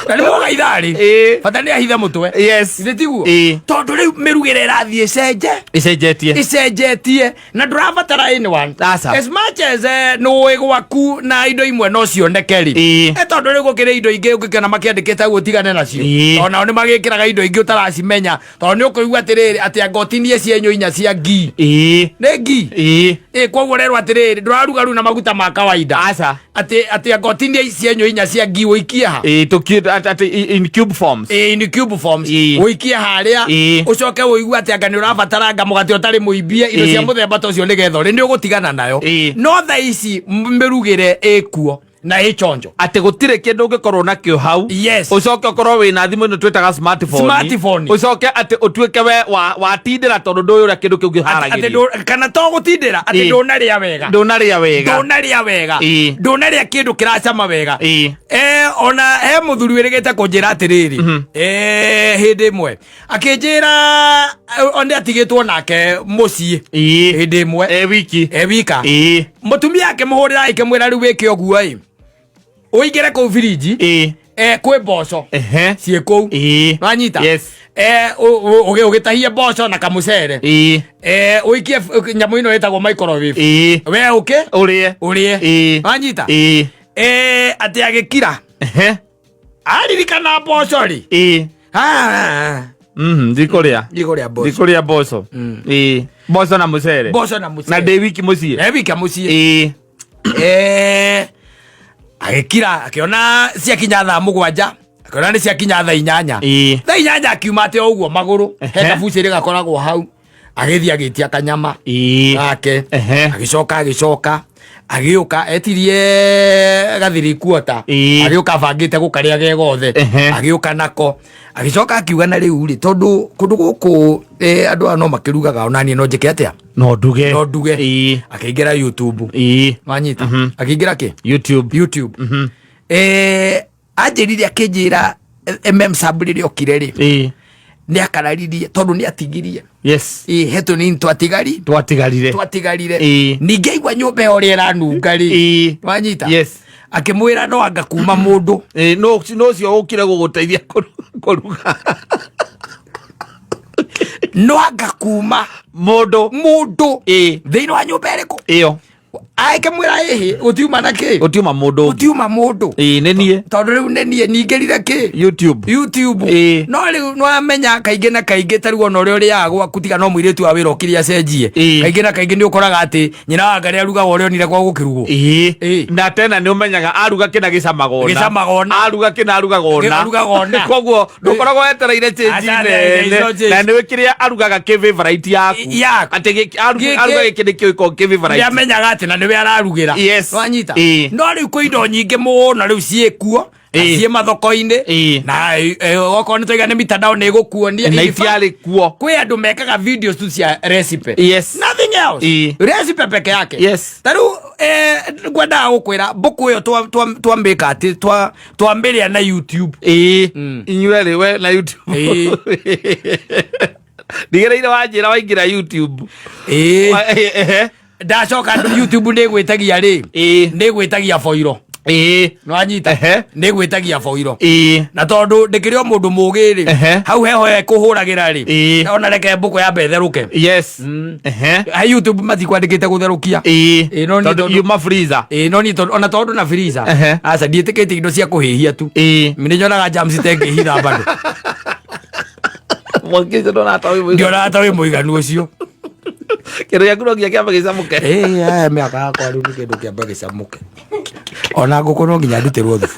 Na nĩ mũgaitharĩ. Ĩĩ. Bata nĩ ahithe mũtwe. Yes. Githĩ tiguo? Ĩĩ. Tondũ rĩu mĩrugĩre ĩrathiĩ ĩcenje. Ĩcenjetie. Ĩcenjetie. Na ndũrabatara anyone. Aca. As much as nĩũĩ gwaku na indo imwe no cioneke rĩ. Ĩĩ. Tondũ rĩu gũkĩrĩ indo ingĩ ũngĩkĩona makĩandĩkĩte ũguo ũtigane nacio. Ĩĩ. Tondũ nao nĩ magĩkĩraga indo ingĩ ũtaracimenya. Tondũ nĩ ũkũigua atĩrĩrĩ, atĩ anga ũtinie cienyũ inya cia ngii. Ĩĩ. Nĩ ngii? Ĩĩ. Ĩĩ, koguo ũrerwo atĩrĩrĩ, ndũraruga rĩu na maguta ma kawaida. Aca. Atĩ anga ũtinie cienyũ inya cia ngii ũikie ha? Ĩĩ, atĩ in cube forms. Ĩĩ, in cube forms. Ĩĩ. Ũikie harĩa, Ĩĩ. ũcoke ũigue atĩ anga nĩ ũrabatara anga mũgate ũtarĩ mũimbie, indo Ĩĩ. cia mũthemba ta ũcio nĩgetha ũrĩ, nĩ ũgũtigana nayo. Ĩĩ. No thaa ici mĩrugĩre ĩkuo na ĩchonjo. Atĩ gũtirĩ kĩndũ ũngĩkorwo nakĩo hau. Yes. Ũcoke ũkorwo wĩna thimũ ĩno twĩtaga smartphone. Smartphone. Ũcoke atĩ ũtuĩke we watindĩra tondũ ndũĩ ũrĩa kĩndũ kĩu Atĩ kĩharagĩrio. kana to gũtindĩra, atĩ Ĩĩ. ndũnarĩa wega. Ndũnarĩa wega. Ndũnarĩa wega. Ĩĩ. Ndũnarĩa kĩndũ kĩracama wega. Ĩĩ. Ona he mũthuri wĩrĩgĩte kũnjĩra atĩrĩrĩ. Hĩndĩ ĩmwe akĩnjĩra, nĩ atigĩtwo nake mũciĩ. Ĩĩ. Hĩndĩ ĩmwe. Wiki. Wika. Ĩĩ. Mũtumia akĩmũhũrĩra akĩmwĩra rĩu wĩke ũguo ĩ. Ũingĩre kũu firiji. Ĩĩ. Kwĩ mboco. Ehe. Ciĩ kũu. Ĩĩ. Wanyita? Yes. Ũgĩtahie mboco na kamũcere, ũikie nyamũ ĩno ĩtagwo microwave, we ũke ũrĩe. Ũrĩe. Wanyita? Ĩĩ. Atĩ agĩkira, aririkana mboco rĩ, ah, Ndikũrĩa. Ndikũrĩa mboco. Ndikũrĩa mboco. Ĩĩ, mboco na mũcere. Mboco na na mũcere. Ndĩ wiki mũciĩ. E wiki mũciĩ. Agĩkira, akĩona ciakinya thaa 7, akĩona nĩ ciakinya thaa 8. Thaa 8 akiuma atĩ o ũguo magũrũ he kabucĩrĩ gakoragwo hau, agĩthiĩ agĩtia kanyama gake. Agĩcoka agĩũka etirie gathiri kuota. Agĩũka abangĩte gũkarĩa ge gothe. Agĩũka nako, agĩcoka akiuga, na rĩu rĩ, tondũ kũndũ gũkũ andũ aya no makĩrugaga, ona niĩ no njĩke atĩa? No nduge. No nduge. Akĩingĩra YouTube. Wanyita? Akĩingĩra kĩ? YouTube. YouTube. Anjĩrire, akĩnjĩra Sab rĩrĩa okire rĩ, nĩ akararirie tondũ nĩ atigirie he tũnini twatigari. Twatigarire. Twatigarire. Ningĩ aigua nyũmba ĩyo ũrĩa ĩranunga rĩ. Wanyita? Yes. Akĩmwĩra no anga kuma mũndũ. Ĩĩ, no ũcio ũkire gũgũteithia kũruga. No anga kuma mũndũ. Mũndũ thĩinĩ wa nyũmba ĩrĩkũ? Ĩyo. Akĩmwĩra ĩhĩ, gũtiuma na kĩ? Gũtiuma mũndũ ũngĩ. Gũtiuma mũndũ. Ĩĩ, nĩ niĩ. Tondũ rĩu nĩ niĩ ningĩrire kĩ? YouTube. YouTube. No rĩu nĩwamenya kaingĩ na kaingĩ, ta rĩu ona ũrĩa ũrĩaga gwaku, tiga no mũirĩtu wa wĩra ũkire acenjie, kaingĩ na kaingĩ nĩ ũkoraga atĩ nyina wa ngarĩ arugaga ũrĩa onire kwa gũkĩrugwo. Na tena nĩ ũmenyaga aruga kĩna gĩcamaga ona. Gĩcamaga ona. Aruga kĩna arugaga ona. Arugaga ona. Koguo ndũkoragwo wetereire change Aca, nene. ico change. Na nĩ kĩrĩa arugaga kĩ favorite yaku. Yaku. Atĩ aruga gĩkĩ nĩkĩo gĩkoragwo kĩ favorite. Nĩamenyaga atĩ na nĩwe ararugĩra. Wanyita? No rĩu kwĩ indo nyingĩ mũno rĩu ciĩkuo na ciĩ mathoko-inĩ, na okorwo nĩ twaiga nĩ mitandao nĩ ĩgũkuonia. Na In fact, itiarĩ kuo. Kwĩ andũ mekaga videos tu cia recipe, nothing else, recipe peke yake. Ta rĩu ngwendaga gũkwĩra mbũkũ ĩyo twambĩka atĩ twambĩrĩa na YouTube. Ĩĩ, inyuerĩ, we na YouTube. Ndigereire wanjĩra waingĩra YouTube. Ehe. Ndacoka YouTube nĩ gwĩtagia rĩ, nĩ gwĩtagia boiro. Nĩwanyita? Nĩ gwĩtagia boiro. Na tondũ ndĩkĩrĩ o mũndũ mũgĩ rĩ, hau heho ekũhũragĩra rĩ, ona reke mbũkũ yambe ĩtherũke. He YouTube matikwandĩkĩte gũtherũkia. Ĩĩ, no niĩ Tondũ yuma freezer. Ĩĩ, no niĩ tondũ ona tondũ na freezer, aca, ndiĩtĩkĩtie indo cia kũhĩhia tu. Nĩ nyonaga germs itengĩhitha bado. Mwaki ũcio ndona ta wĩ mũiganu. Ndionaga ta wĩ mũiganu ũcio. Kĩndũ gĩaku no nginya kĩambe gĩcamũke. Ĩĩ, aya mĩaka yakwa rĩu nĩ kĩndũ kĩambe gĩcamũke, ona ngũkũ no nginya ndutĩrwo thubu.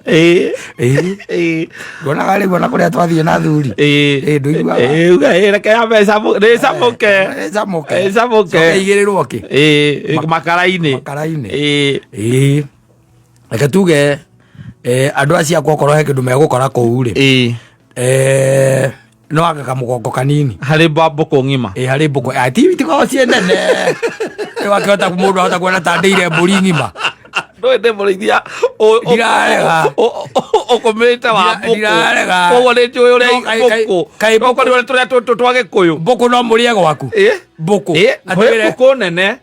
Ĩĩ. Ndonaga rĩu ona kũrĩa twathiĩ na thuri. Ĩĩ, ndũiguaga? Ĩĩ, uga, ĩĩ, reke yambe ĩcamũke. Ĩcamũke. Ĩcamũke. Coke igĩrĩrwo kĩ? Ĩĩ, makara-inĩ. Makara-inĩ. Ĩĩ. Ĩĩ, reke tuge andũ acio akwa okorwo he kĩndũ megũkora kũu rĩ, no anga kamũgongo kanini. Harĩ mbũkũ ng'ima. Ĩ, harĩ mbũkũ. Ah, ti itikoragwo ciĩ nene. Rĩu akĩhota mũndũ ahota kuona ta ndĩire mbũri ng'ima. Ndũĩ ndĩ mũrĩithia Ndirarega. Ũkũmĩte wa mbũkũ. Ndirarega. Koguo nĩ njũĩ ũrĩa No, mbũkũ kaĩ Okorwo nĩ tũrĩa tũtũ twa gĩkũyũ. Mbũkũ no mũrĩe gwaku? Mbũkũ. Kwĩ Atwĩre- mbũkũ nene.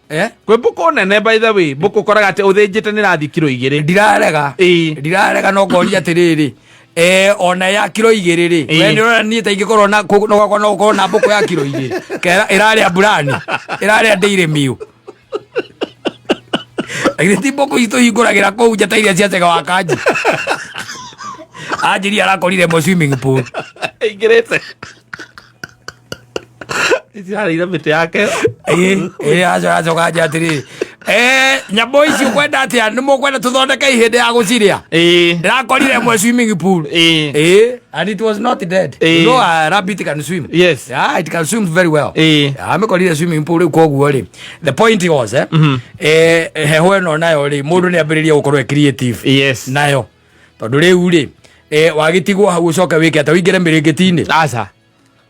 Kwĩ mbũkũ nene, by the way, mbũkũ ũkoraga atĩ ũthĩnjĩte nĩ ĩrathiĩ kiro 2. Ndirarega. Ndirarega, no ngoria atĩrĩrĩ, ona ya kiro 2 rĩ, we nĩ ũrona niĩ ta ingĩkorwo na no gwakwa no gũkorwo na mbũkũ ya kiro 2 kera ĩrarĩa mburani, ĩrarĩa ndĩire miũ? Githĩ ti mbũkũ itũ hingũragĩra kũu njata iria cia Cega wa Kanji anjĩria arakorire mo swimming pool? Ĩingĩrĩte icirarĩire mĩtĩ yake. Ĩĩ ĩĩ, aco acoka anja atĩrĩrĩ, nyamũ ici ũkwenda atĩa? Nĩ mũkwenda tũthondeke ihĩndĩ ya gũcirĩa? Ndĩrakorire ĩmwe swimming pool. And it was not dead. You know a rabbit can swim? Yes. Yeah, it can swim very well. Yeah, amĩkorire swimming pool. Rĩu koguo rĩ, the point was, heho ĩno nayo rĩ, mũndũ nĩ ambĩrĩria gũkorwo e creative nayo, tondũ rĩu rĩ, wagĩtigwo hau ũcoke wĩke atĩa? Ũingĩre mĩrĩngĩti-inĩ? Aca.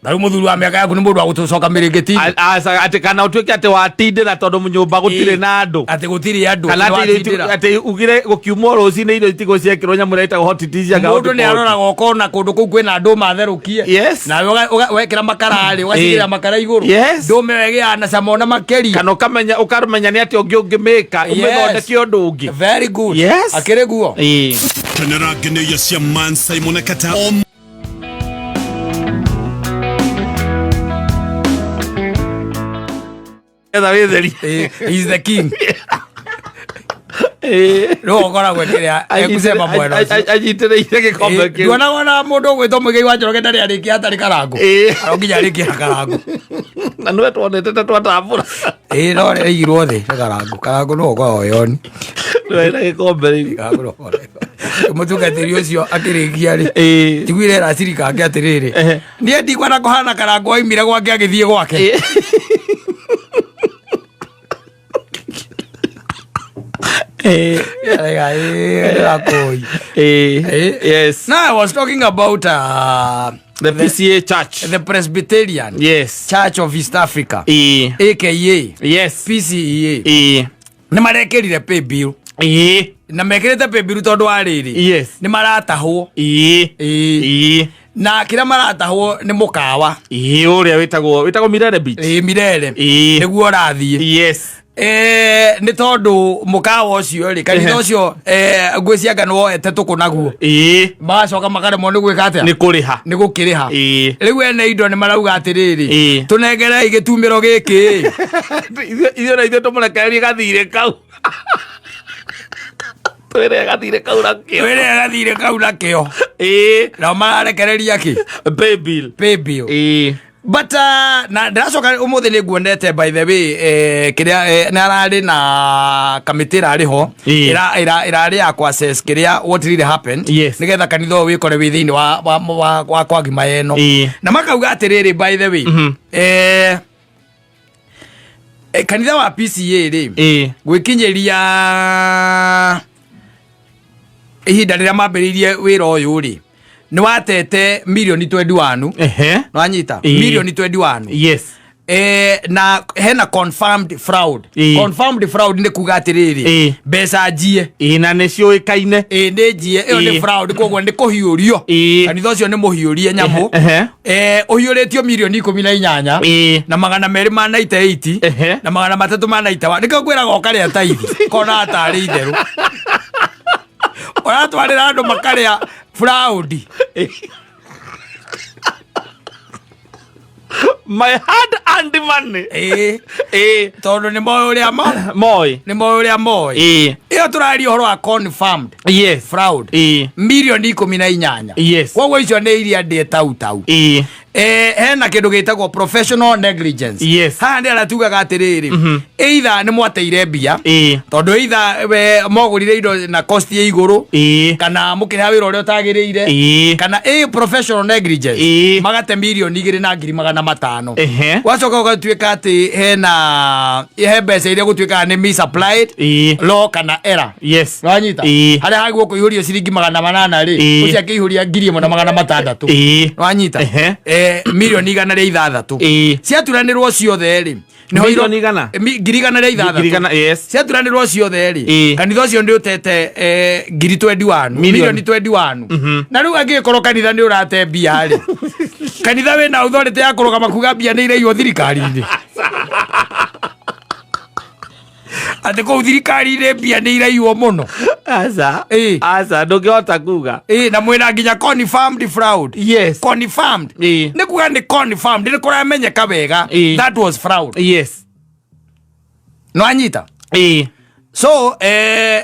Na rĩu mũthuri wa mĩaka yaku nĩ mũndũ wa gũtũcoka mĩrĩngĩti-inĩ? Aca, atĩ kana ũtuĩke atĩ watindĩra tondũ nyũmba gũtirĩ na andũ. Atĩ gũtirĩ andũ. Kana atĩ atĩ irio nĩwatindĩra. Atĩ ugire gũkiumwo rũcinĩ irio itigwo ciekĩrwo nyamũ ĩrĩa ĩtagwo hot dish anga Mũndũ hot nĩ pot. aroraga ũkona kũndũ kũu kwĩna ndũma therũkie, nawe wekĩra makara rĩ, ũgacigĩrĩra makara igũrũ, ndũma ĩyo ĩgĩaga na cama ona makĩria. Kana ũkamenya nĩ atĩa ũngĩ ũngĩmĩka ũmĩthondeke ũndũ ũngĩ. Very good. Akĩrĩ guo. Kenera ngenĩia cia Man Simon Kata o Etha wĩtherie. He is the king. Rĩu ũkoragwo kĩrĩa ekucema mwena ũcio. Anyitĩrĩire gĩkombe kĩu. Nduonaga ona mũndũ ũgwĩtwo Mũigai wa Njoroge ndarĩ arĩkia atarĩ karangũ. Aro nginya arĩkie na karangũ. Na nĩwe tuonete ta twatambũra. Ĩĩ no rĩaigirwo thĩ nĩ karangũ. Karangũ no ũkoragwo yoni. Nĩwe na gĩkombe rĩu. Karangũ no ũkoragwo yoni. Mũtungatĩri ũcio akĩrĩkia rĩ. Njiguire racirika ake atĩrĩrĩ. Niĩ ndikwenda kũhana karangũ aimire gwake agĩthiĩ gwake. Arega, ĩĩ, ndĩrakũũi. Yes. Now I was talking about The PCA Church. the Presbyterian Yes. Church of East Africa, aka Yes. PCEA. Nĩ marekĩrire pay bill na mekĩrĩte pay bill tondũ wa rĩrĩ nĩ maratahwo. Na kĩrĩa maratahwo nĩ mũkawa. Ũrĩa wĩtagwo Mirere Beach. Ĩĩ, Mirere. Nĩguo ũrathiĩ. Nĩ tondũ mũkawa ũcio rĩ, kanitha ũcio, ngwĩciria anga nĩ woete tũkũ naguo. Magacoka makaremwo nĩ gwĩka atĩa? Nĩ kũrĩha. Nĩ gũkĩrĩha. Rĩu ene indo nĩ marauga atĩrĩrĩ, tũnengerei gĩtumĩro gĩkĩ. Ithuĩ na ithuĩ tũmũrekererie gathirĩ kau. Twĩre gathirĩ kau nakĩo. Twĩre gathirĩ kau nakĩo. Nao mararekereria kĩ? Pay bill. Pay bill. But na ndĩracoka ũmũthĩ nĩ nguonete, by the way, kĩrĩa nĩ ararĩ na kamĩtĩ ĩrarĩ ho ĩrarĩ ya kũ assess kĩrĩa what really happened, nĩgetha kanitha ũyũ wĩkore wĩ thĩinĩ wa kwagima ĩno. Na makauga atĩrĩrĩ, by the way, kanitha wa PCA rĩ, gwĩkinyĩria ihinda rĩrĩa mambĩrĩirie wĩra ũyũ rĩ, nĩ watete mirioni 21. Nwanyita? Mirioni 21. Na hena confirmed fraud. Confirmed fraud nĩ kuga atĩrĩrĩ, mbeca njie. Na nĩ ciũĩkaine. Ĩ, nĩ njie ĩyo nĩ fraud, koguo nĩ kũhiũrio. Kanitha ũcio nĩ mũhiũrie nyamũ. Ũhiũrĩtio mirioni 18 na 298 na 391. Nĩkĩo ngwĩraga ũkarĩa taithi kona tarĩ itherũ ũratwarĩra andũ makarĩa fraud. My hard earned money. Tondũ nĩ moĩ ũrĩa Moĩ. Nĩ moĩ ũrĩa moĩ. Ĩyo tũraria ũhoro wa confirmed fraud, mirioni 18. Koguo icio nĩ iria ndĩe tau tau. Hena kĩndũ gĩtagwo professional negligence. Haha nĩ arĩa tugaga atĩrĩrĩ, either nĩ mwateire mbia, tondũ either we mogũrire indo na cost ya igũrũ, kana mũkĩrĩha wĩra ũrĩa ũtagĩrĩire, kana ĩ professional negligence, magate 2,500,000. Wacoka ũgatuĩka atĩ hena he mbeca iria gũtuĩkaga nĩ misapplied, law kana error. Wanyita? Harĩa hagwo kũihũrio ciringi 800 rĩ, ũcio akĩihũria 1,600. Wanyita? 106,000,000. Ciaturanĩrwo ciothe rĩ, nĩho Mirioni igana? 106,000. Ngiri igana, yes. Ciaturanĩrwo ciothe rĩ, kanitha ũcio nĩ ũtete ngiri 21. Milioni. Milioni 21. Na rĩu angĩgĩkorwo kanitha nĩ ũrate mbia rĩ, kanitha wĩna authority ya kũrũgama kuga mbia nĩ iraiywo thirikari-inĩ, atĩ kũu thirikari-inĩ mbia nĩ iraiywo mũno? Aca. Aca, ndũngĩhota kuga. Ĩ, na mwĩna nginya confirmed fraud. Confirmed nĩ kuga nĩ confirmed, nĩ kũramenyeka wega that was fraud. Nwanyita? So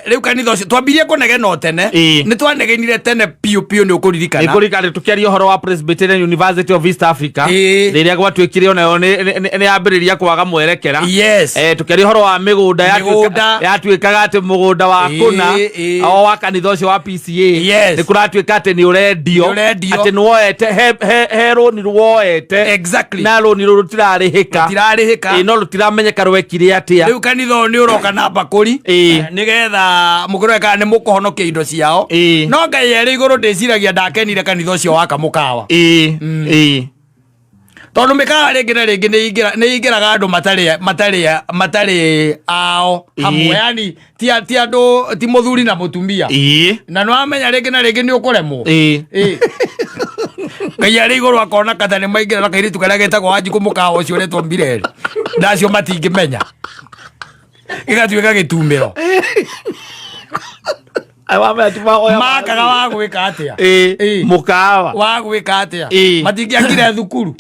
rĩu kanitha ũcio twambirie kũnegena o tene. Nĩ twanegenire tene piũ piũ, nĩ ũkũririkana. Nĩkũrikana tũkĩaria ũhoro wa Presbyterian University of East Africa, rĩrĩa gwatuĩkire onayo nĩ yambĩrĩria kwaga mwerekera. Tũkĩaria ũhoro wa mĩgũnda Mĩgũnda. Yatuĩkaga atĩ mũgũnda wa kũna o wa kanitha ũcio wa PCA nĩ kũratuĩka atĩ nĩ ũrendio. Nĩ ũrendio. Atĩ nĩ woete he rũni rwoete na rũni rũrũ rũtirarĩhĩka. Rũtirarĩhĩka. No rũtiramenyeka rwekire atĩa. Rĩu kanitha ũyũ nĩ ũroka na mbakũri, nĩgetha mũkĩrore kana nĩ mũkũhonokia indo ciao. No Ngai erĩ igũrũ, ndĩciragia ndakenire kanitha ũcio waka mũkawa, tondũ mĩkawa rĩngĩ na rĩngĩ nĩ ĩingĩraga andũ matarĩ ao hamwe. Yani ti andũ, ti mũthuri na mũtumia. Na nĩ wamenya rĩngĩ na rĩngĩ nĩ ũkũremwo. Ngai arĩ igũrũ akona kata nĩ maingĩra na kairĩtu karĩa getagwo Wanjikũ mũkawa ũcio ũretwo Mbireri, ndacio matingĩmenya, gĩgatuĩka gĩtumĩro. Wamenya ti mahoya. Makaga wa gwĩka atĩa? Mũkawa. Wa gwĩka atĩa? Matingĩakire thukuru.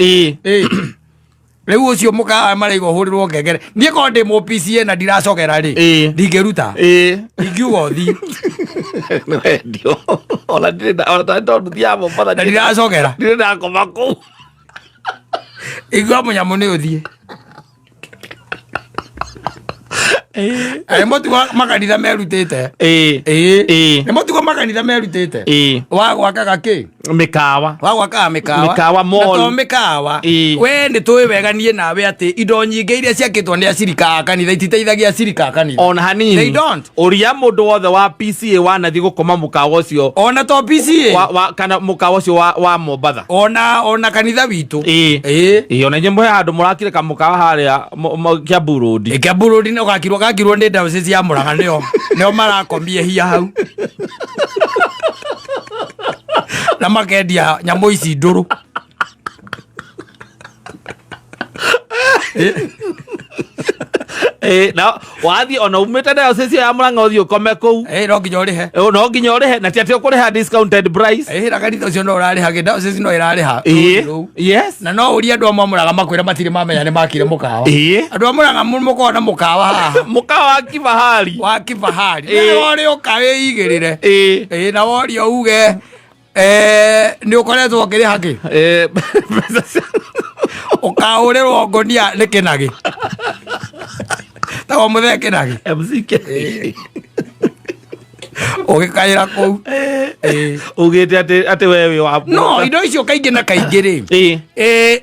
Rĩu ũcio mũkawa maraiga ũhũrĩrwo ngengere, niĩ korwo ndĩ mũ PCA na ndiracogera rĩ, ndingĩruta, ingiuga ũthiĩ. Nĩ wendio ona ndirĩ ona tarĩ tondũ thiaga Mombatha. Na ndiracogera. Ndirĩ ndakoma kũu. Igua mũnyamũ nĩ ũthiĩ. Nĩ mũtugo makanitha merutĩte. Ĩĩ. Nĩ mũtugo makanitha merutĩte wa gwakaga kĩ? Mĩkawa. Wa gwakaga mĩkawa. Mĩkawa, mall. Na to mĩkawa. We nĩ tũĩ wega niĩ nawe atĩ indo nyingĩ iria ciakĩtwo nĩ acirika a kanitha ititeithagia acirika a kanitha. Ona hanini. They don't. Ũria mũndũ wothe wa PCA wanathiĩ gũkoma mũkawa ũcio. Ona to PCA. Kana mũkawa ũcio wa Mombatha. Ona kanitha witũ. Ĩĩ. Ĩĩ, ona inyuĩ mũhe handũ mũrakire kamũkawa harĩa Kiambu Road. Kiambu Road nĩ gakirwo nĩ diocese ya Murang'a, nĩo marakomie hia hau na makendia nyamũ ici ndũrũ. Ĩĩ, na wathiĩ ona umĩte diocese ya Murang'a ũthiĩ ũkome kũu. Ĩĩ, no nginya ũrĩhe. No nginya ũrĩhe, na ti atĩ ũkũrĩha discounted price. Ĩĩ, na kanitha ũcio no ũrarĩha, kĩ diocese no ĩrarĩha rũu. Na no ũrie andũ amwe a Murang'a makwĩra matirĩ mamenya nĩ makire mũkawa. Andũ a Murang'a mũkoragwo na mũkawa haha. Mũkawa wa kifahari. Wa kifahari. Na ũrĩ ũka wĩigĩrĩre. Ĩĩ, na worio uge nĩ ũkoretwo ũkĩrĩha kĩ? Mbeca Ũkahũrĩrwo ngonia nĩ kĩnagĩ. Tagwo mũthee kĩnagĩ. MC Kĩnagĩ. Ũgĩkaĩra kũu. Ugĩte atĩ we wĩ wa No indo icio kaingĩ na kaingĩ rĩ.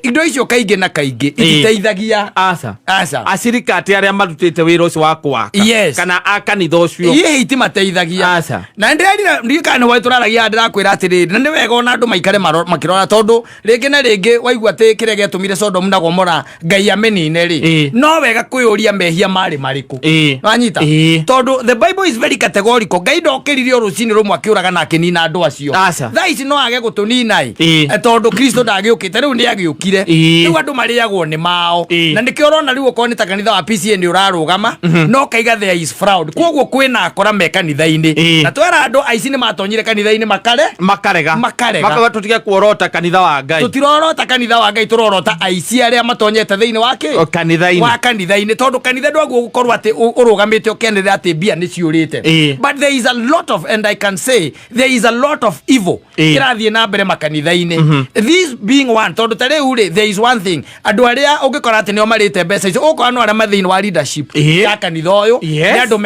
Indo icio kaingĩ na kaingĩ ititeithagia. Aca. Aca. Acirika atĩ arĩa marutĩte wĩra ũcio wa kwaka. Yes. Kana a kanitha ũcio. Iye itimateithagia. Aca. Na ndĩrerira ndirikana nĩ wai tũraragia ndĩrakwĩra atĩrĩrĩ, na nĩ wega ona andũ maikare makĩrora, tondũ rĩngĩ na rĩngĩ waigua atĩ kĩrĩa gĩatũmire Sodom na Gomora Ngai amĩnine rĩ, no wega kwĩyũria mehia marĩ marĩkũ. Wanyita? Tondũ the Bible is very categorical. Ngai ndokĩrire o rũcinĩ rũmwe akĩũraga na akĩnina andũ acio. Aca. Thaa ici no age gũtũnina ĩ. Tondũ Kristo ndagĩũkĩte, rĩu nĩ agĩũkire. Rĩu andũ marĩagwo nĩ mao. Na nĩkĩo ũrona rĩu okorwo nĩ ta kanitha wa PCA nĩ ũrarũgama, no kaiga there is fraud. Koguo kwĩna akora me kanitha-inĩ. Na twera andũ aici nĩ matonyire kanitha-inĩ makare Makarega. Makarega. Makauga tũtige kuorota kanitha wa Ngai. Tũtirorota kanitha wa Ngai, tũrorota aici arĩa matonyete thĩinĩ wa kĩ? O kanitha-inĩ. Wa kanitha-inĩ, tondũ kanitha ndwaguo gũkorwo atĩ ũrũgamĩte ũkenera atĩ mbia nĩ ciũrĩte. But there is a lot of, and I can say there is a lot of evil kĩrathiĩ na mbere makanitha-inĩ, this being one. Tondũ ta rĩu rĩ, there is one thing, andũ arĩa ũngĩkora atĩ nĩo marĩte mbeca icio, ũgũkora no arĩa ma thĩinĩ wa leadership ya kanitha ũyũ. Nĩ andũ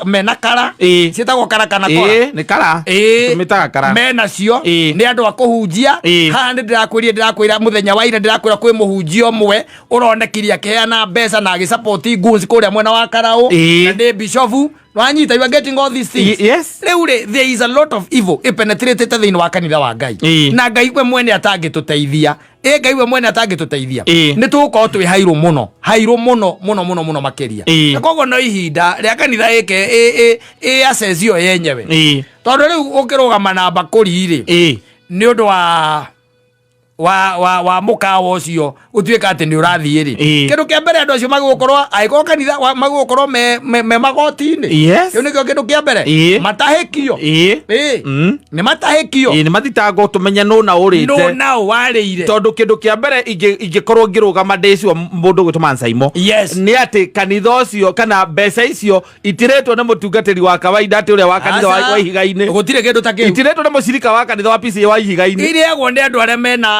mena kara, ciĩtagwo kara kana kora. Ĩĩ, nĩ kara. Tũmĩtaga kara. Menacio. Nĩ andũ a kũhunjia. Haha nĩ ndĩrakwĩria, ndĩrakwĩra mũthenya wa ira, ndĩrakwĩra kwĩ mũhunjia ũmwe ũronekire akĩheana mbeca na agĩsupport goons kũrĩa mwena wa Karaũ. Na nĩ bishofu. Wanyita? You are getting all these things? Yes. Rĩu rĩ, there is a lot of evil ĩpenetratĩte thĩinĩ wa kanitha wa Ngai. Na Ngai we mwene atangĩtũteithia, ĩ Ngai we mwene atangĩtũteithia, nĩ tũgũkorwo twĩ hairũ mũno, hairũ mũno mũno mũno mũno makĩria. Na koguo no ihinda rĩa kanitha ĩke ĩ assess yo yenyewe, tondũ rĩu ũkĩrũgama na mbakũri rĩ, nĩ ũndũ wa mũkawa ũcio ũtuĩka atĩ nĩ ũrathiĩ rĩ, kĩndũ kĩa mbere andũ acio magũkorwo, angĩkorwo kanitha magũkorwo me magoti-inĩ. Kĩu nĩkĩo kĩndũ kĩa mbere. Matahĩkio. Ĩĩ. Nĩ matahĩkio. Ĩĩ, nĩ mathitangwo tũmenye nũ na ũrĩte. Nũ nao warĩire. Tondũ kĩndũ kĩa mbere ingĩkorwo ngĩrũgama ndĩcio mũndũ gwĩtwo Mansaimo nĩ atĩ kanitha ũcio kana mbeca icio itiretwo nĩ mũtungatĩri wa kawaida, atĩ ũrĩa wa kanitha wa ihiga-inĩ. Gũtirĩ kĩndũ ta kĩu. Itiretwo nĩ mũcirika wa kanitha wa PCA wa ihiga-inĩ. Irĩagwo nĩ andũ arĩa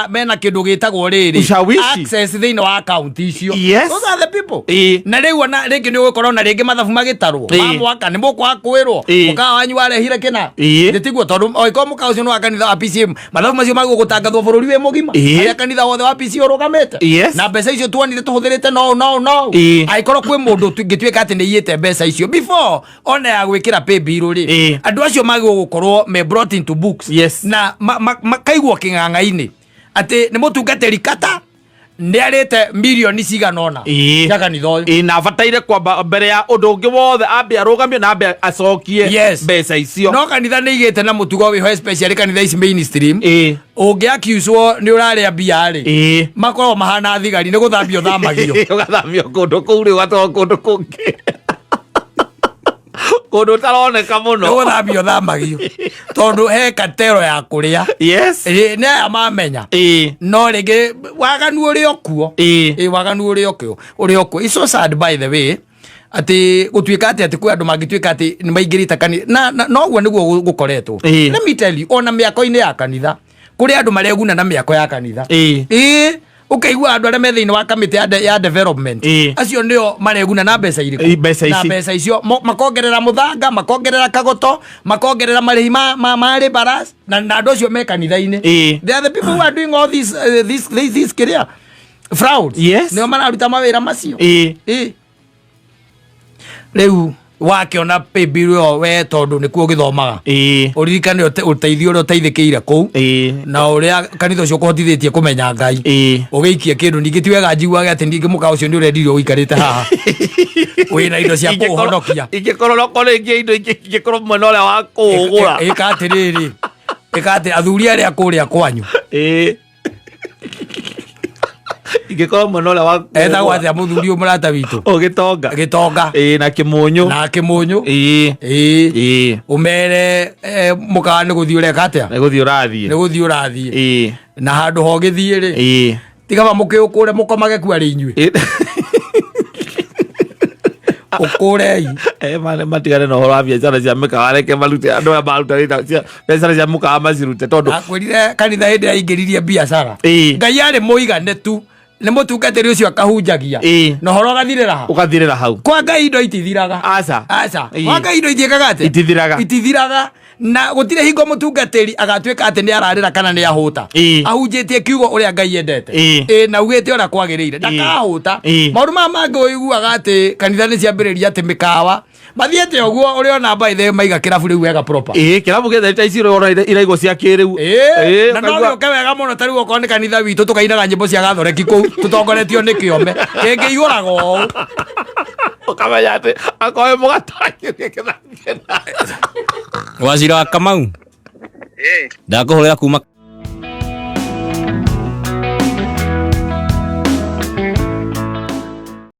mena kĩndũ gĩtagwo rĩrĩ Ushawishi. access thĩinĩ wa account icio. Those are the people. Na rĩu ona rĩngĩ nĩ ũgũkorwo na rĩngĩ mathabu magĩtarwo ma mwaka nĩ mũkwaga kwĩrwo mũkawa wanyu warehire kĩna. Nĩ tiguo? Tondũ angĩkorwo mũkawa ũcio nĩ wa kanitha wa PCA, mathabu macio magũgũtangathwo bũrũri wĩ mũgima, harĩa kanitha wothe wa PCA ũrũgamĩte. Na mbeca icio tuonire tũhũthĩrĩte no angĩkorwo kwĩ mũndũ ũngĩtuĩka atĩ nĩ iyĩte mbeca icio before ona ya gwĩkĩra pay bill rĩ, andũ acio magĩrĩirwo gũkorwo me brought into books na makaigwo kĩng'ang'a-inĩ atĩ nĩ mũtungatĩri kata nĩ arĩte mirioni cigana ũna cia kanitha ũyũ. Ĩĩ, na abataire kwamba mbere ya ũndũ ũngĩ wothe ambe arũgamio na ambe acokie mbeca icio. No kanitha nĩ igĩte na mũtugo wĩho, especially kanitha ici mainstream, ũngĩ accuswo nĩ ũrarĩa mbia rĩ, makoragwo mahana thigari, nĩ gũthambio thamagio. Ũgathamio kũndũ kũu rĩ, ũgatwarwo kũndũ kũngĩ. Kũndũ ũtaroneka Nĩ mũno. gũthamio thamagio tondũ he katero ya kũrĩa. Yes. Ĩ, nĩ aya mamenya. No rĩngĩ waganu ũrĩ o kuo. Ĩ, waganu ũrĩ o kuo, ũrĩ o kuo. It's so sad, by the way, atĩ gũtuĩka atĩ kwĩ andũ mangĩtuĩka atĩ nĩ maingĩrĩte kanitha na noguo nĩguo gũkoretwo. Let me tell you, ona mĩako-inĩ ya kanitha kũrĩ andũ mareguna na mĩako ya kanitha. Ĩ, ũkaigua andũ arĩa me thĩinĩ wa kamĩtĩ ya development, acio nĩo mareguna na mbeca irĩkũ? Ĩ, mbeca Na ici. mbeca icio makongerera mũthanga, makongerera kagoto, makongerera marĩhi ma laborers, na andũ acio me kanitha-inĩ. They are the people who are doing all this kĩrĩa frauds. Nĩo mararuta mawĩra macio. Ĩ. Rĩu wakĩona paybill ĩyo we, tondũ nĩkuo ũgĩthomaga, ũririkane ũteithio ũrĩa ũteithĩkĩire kũu na ũrĩa kanitha ũcio ũkũhotithĩtie kũmenya Ngai, ũgĩikie kĩndũ. Ningĩ ti wega njiguage atĩ ningĩ mũkawa ũcio nĩ ũrendirio ũikarĩte haha wĩna indo cia kũũhonokia. Ingĩkorwo no korwo ingĩ indo ingĩ ingĩkorwo mwena ũrĩa wa kũũgũra. Ĩka atĩrĩrĩ, ĩka atĩ athuri arĩa kũrĩa kwanyu. Ingĩkorwo mwena ũrĩa wa Etagwo atĩa mũthuri ũyũ mũrata witũ? O Gĩtonga. Gĩtonga. Ĩ, na Kĩmũnyũ. Na Kĩmũnyũ. Ĩ. Ĩ, ũmere mũkawa nĩ gũthiĩ ũreka atĩa? Nĩ gũthiĩ ũrathiĩ. Nĩ gũthiĩ ũrathiĩ. Na handũ ho ũgĩthiĩ rĩ, tiga ba mũkĩũkũre mũkomage kuo arĩ inyuĩ. Ũkũrei. Matigane na ũhoro wa biacara cia mĩkawa, reke marute andũ aya maruta wĩra biacara cia mũkawa macirute tondũ Ndakwĩrire kanitha hĩndĩ ĩrĩa aingĩririe biacara, Ngai arĩ mũigane tu nĩ mũtungatĩri ũcio akahunjagia na ũhoro ũgathirĩra ha? Ũgathirĩra hau. Kwa Ngai indo itithiraga. Aca. Aca. Kwa Ngai indo itiĩkaga atĩa? Itithiraga. Itithiraga, na gũtirĩ hingo mũtungatĩri agatuĩka atĩ nĩ ararĩra kana nĩ ahũta. Ahunjĩtie kiugo ũrĩa Ngai endete. Ĩ, na augĩte ũrĩa kwagĩrĩire, ndakahũta. Maũndũ maya mangĩ ũiguaga atĩ kanitha nĩ ciambĩrĩria atĩ mĩkawa mathiĩte ũguo ũrĩona by the way maiga kĩrabu rĩu wega proper. Ĩ, kĩrabu gĩothe ta ici ũrona iraigwo cia kĩrĩu. Na no gĩũke wega mũno. Ta rĩu okorwo nĩ kanitha witũ, tũkainaga nyĩmbo cia gathoreki kũu tũtongoretio nĩ kĩome kĩngĩihũraga ũũ. Ũkamenya atĩ akorwo mũgatangĩria kĩthakena. Wazira wa Kamau. Ndakũhũrĩra kuma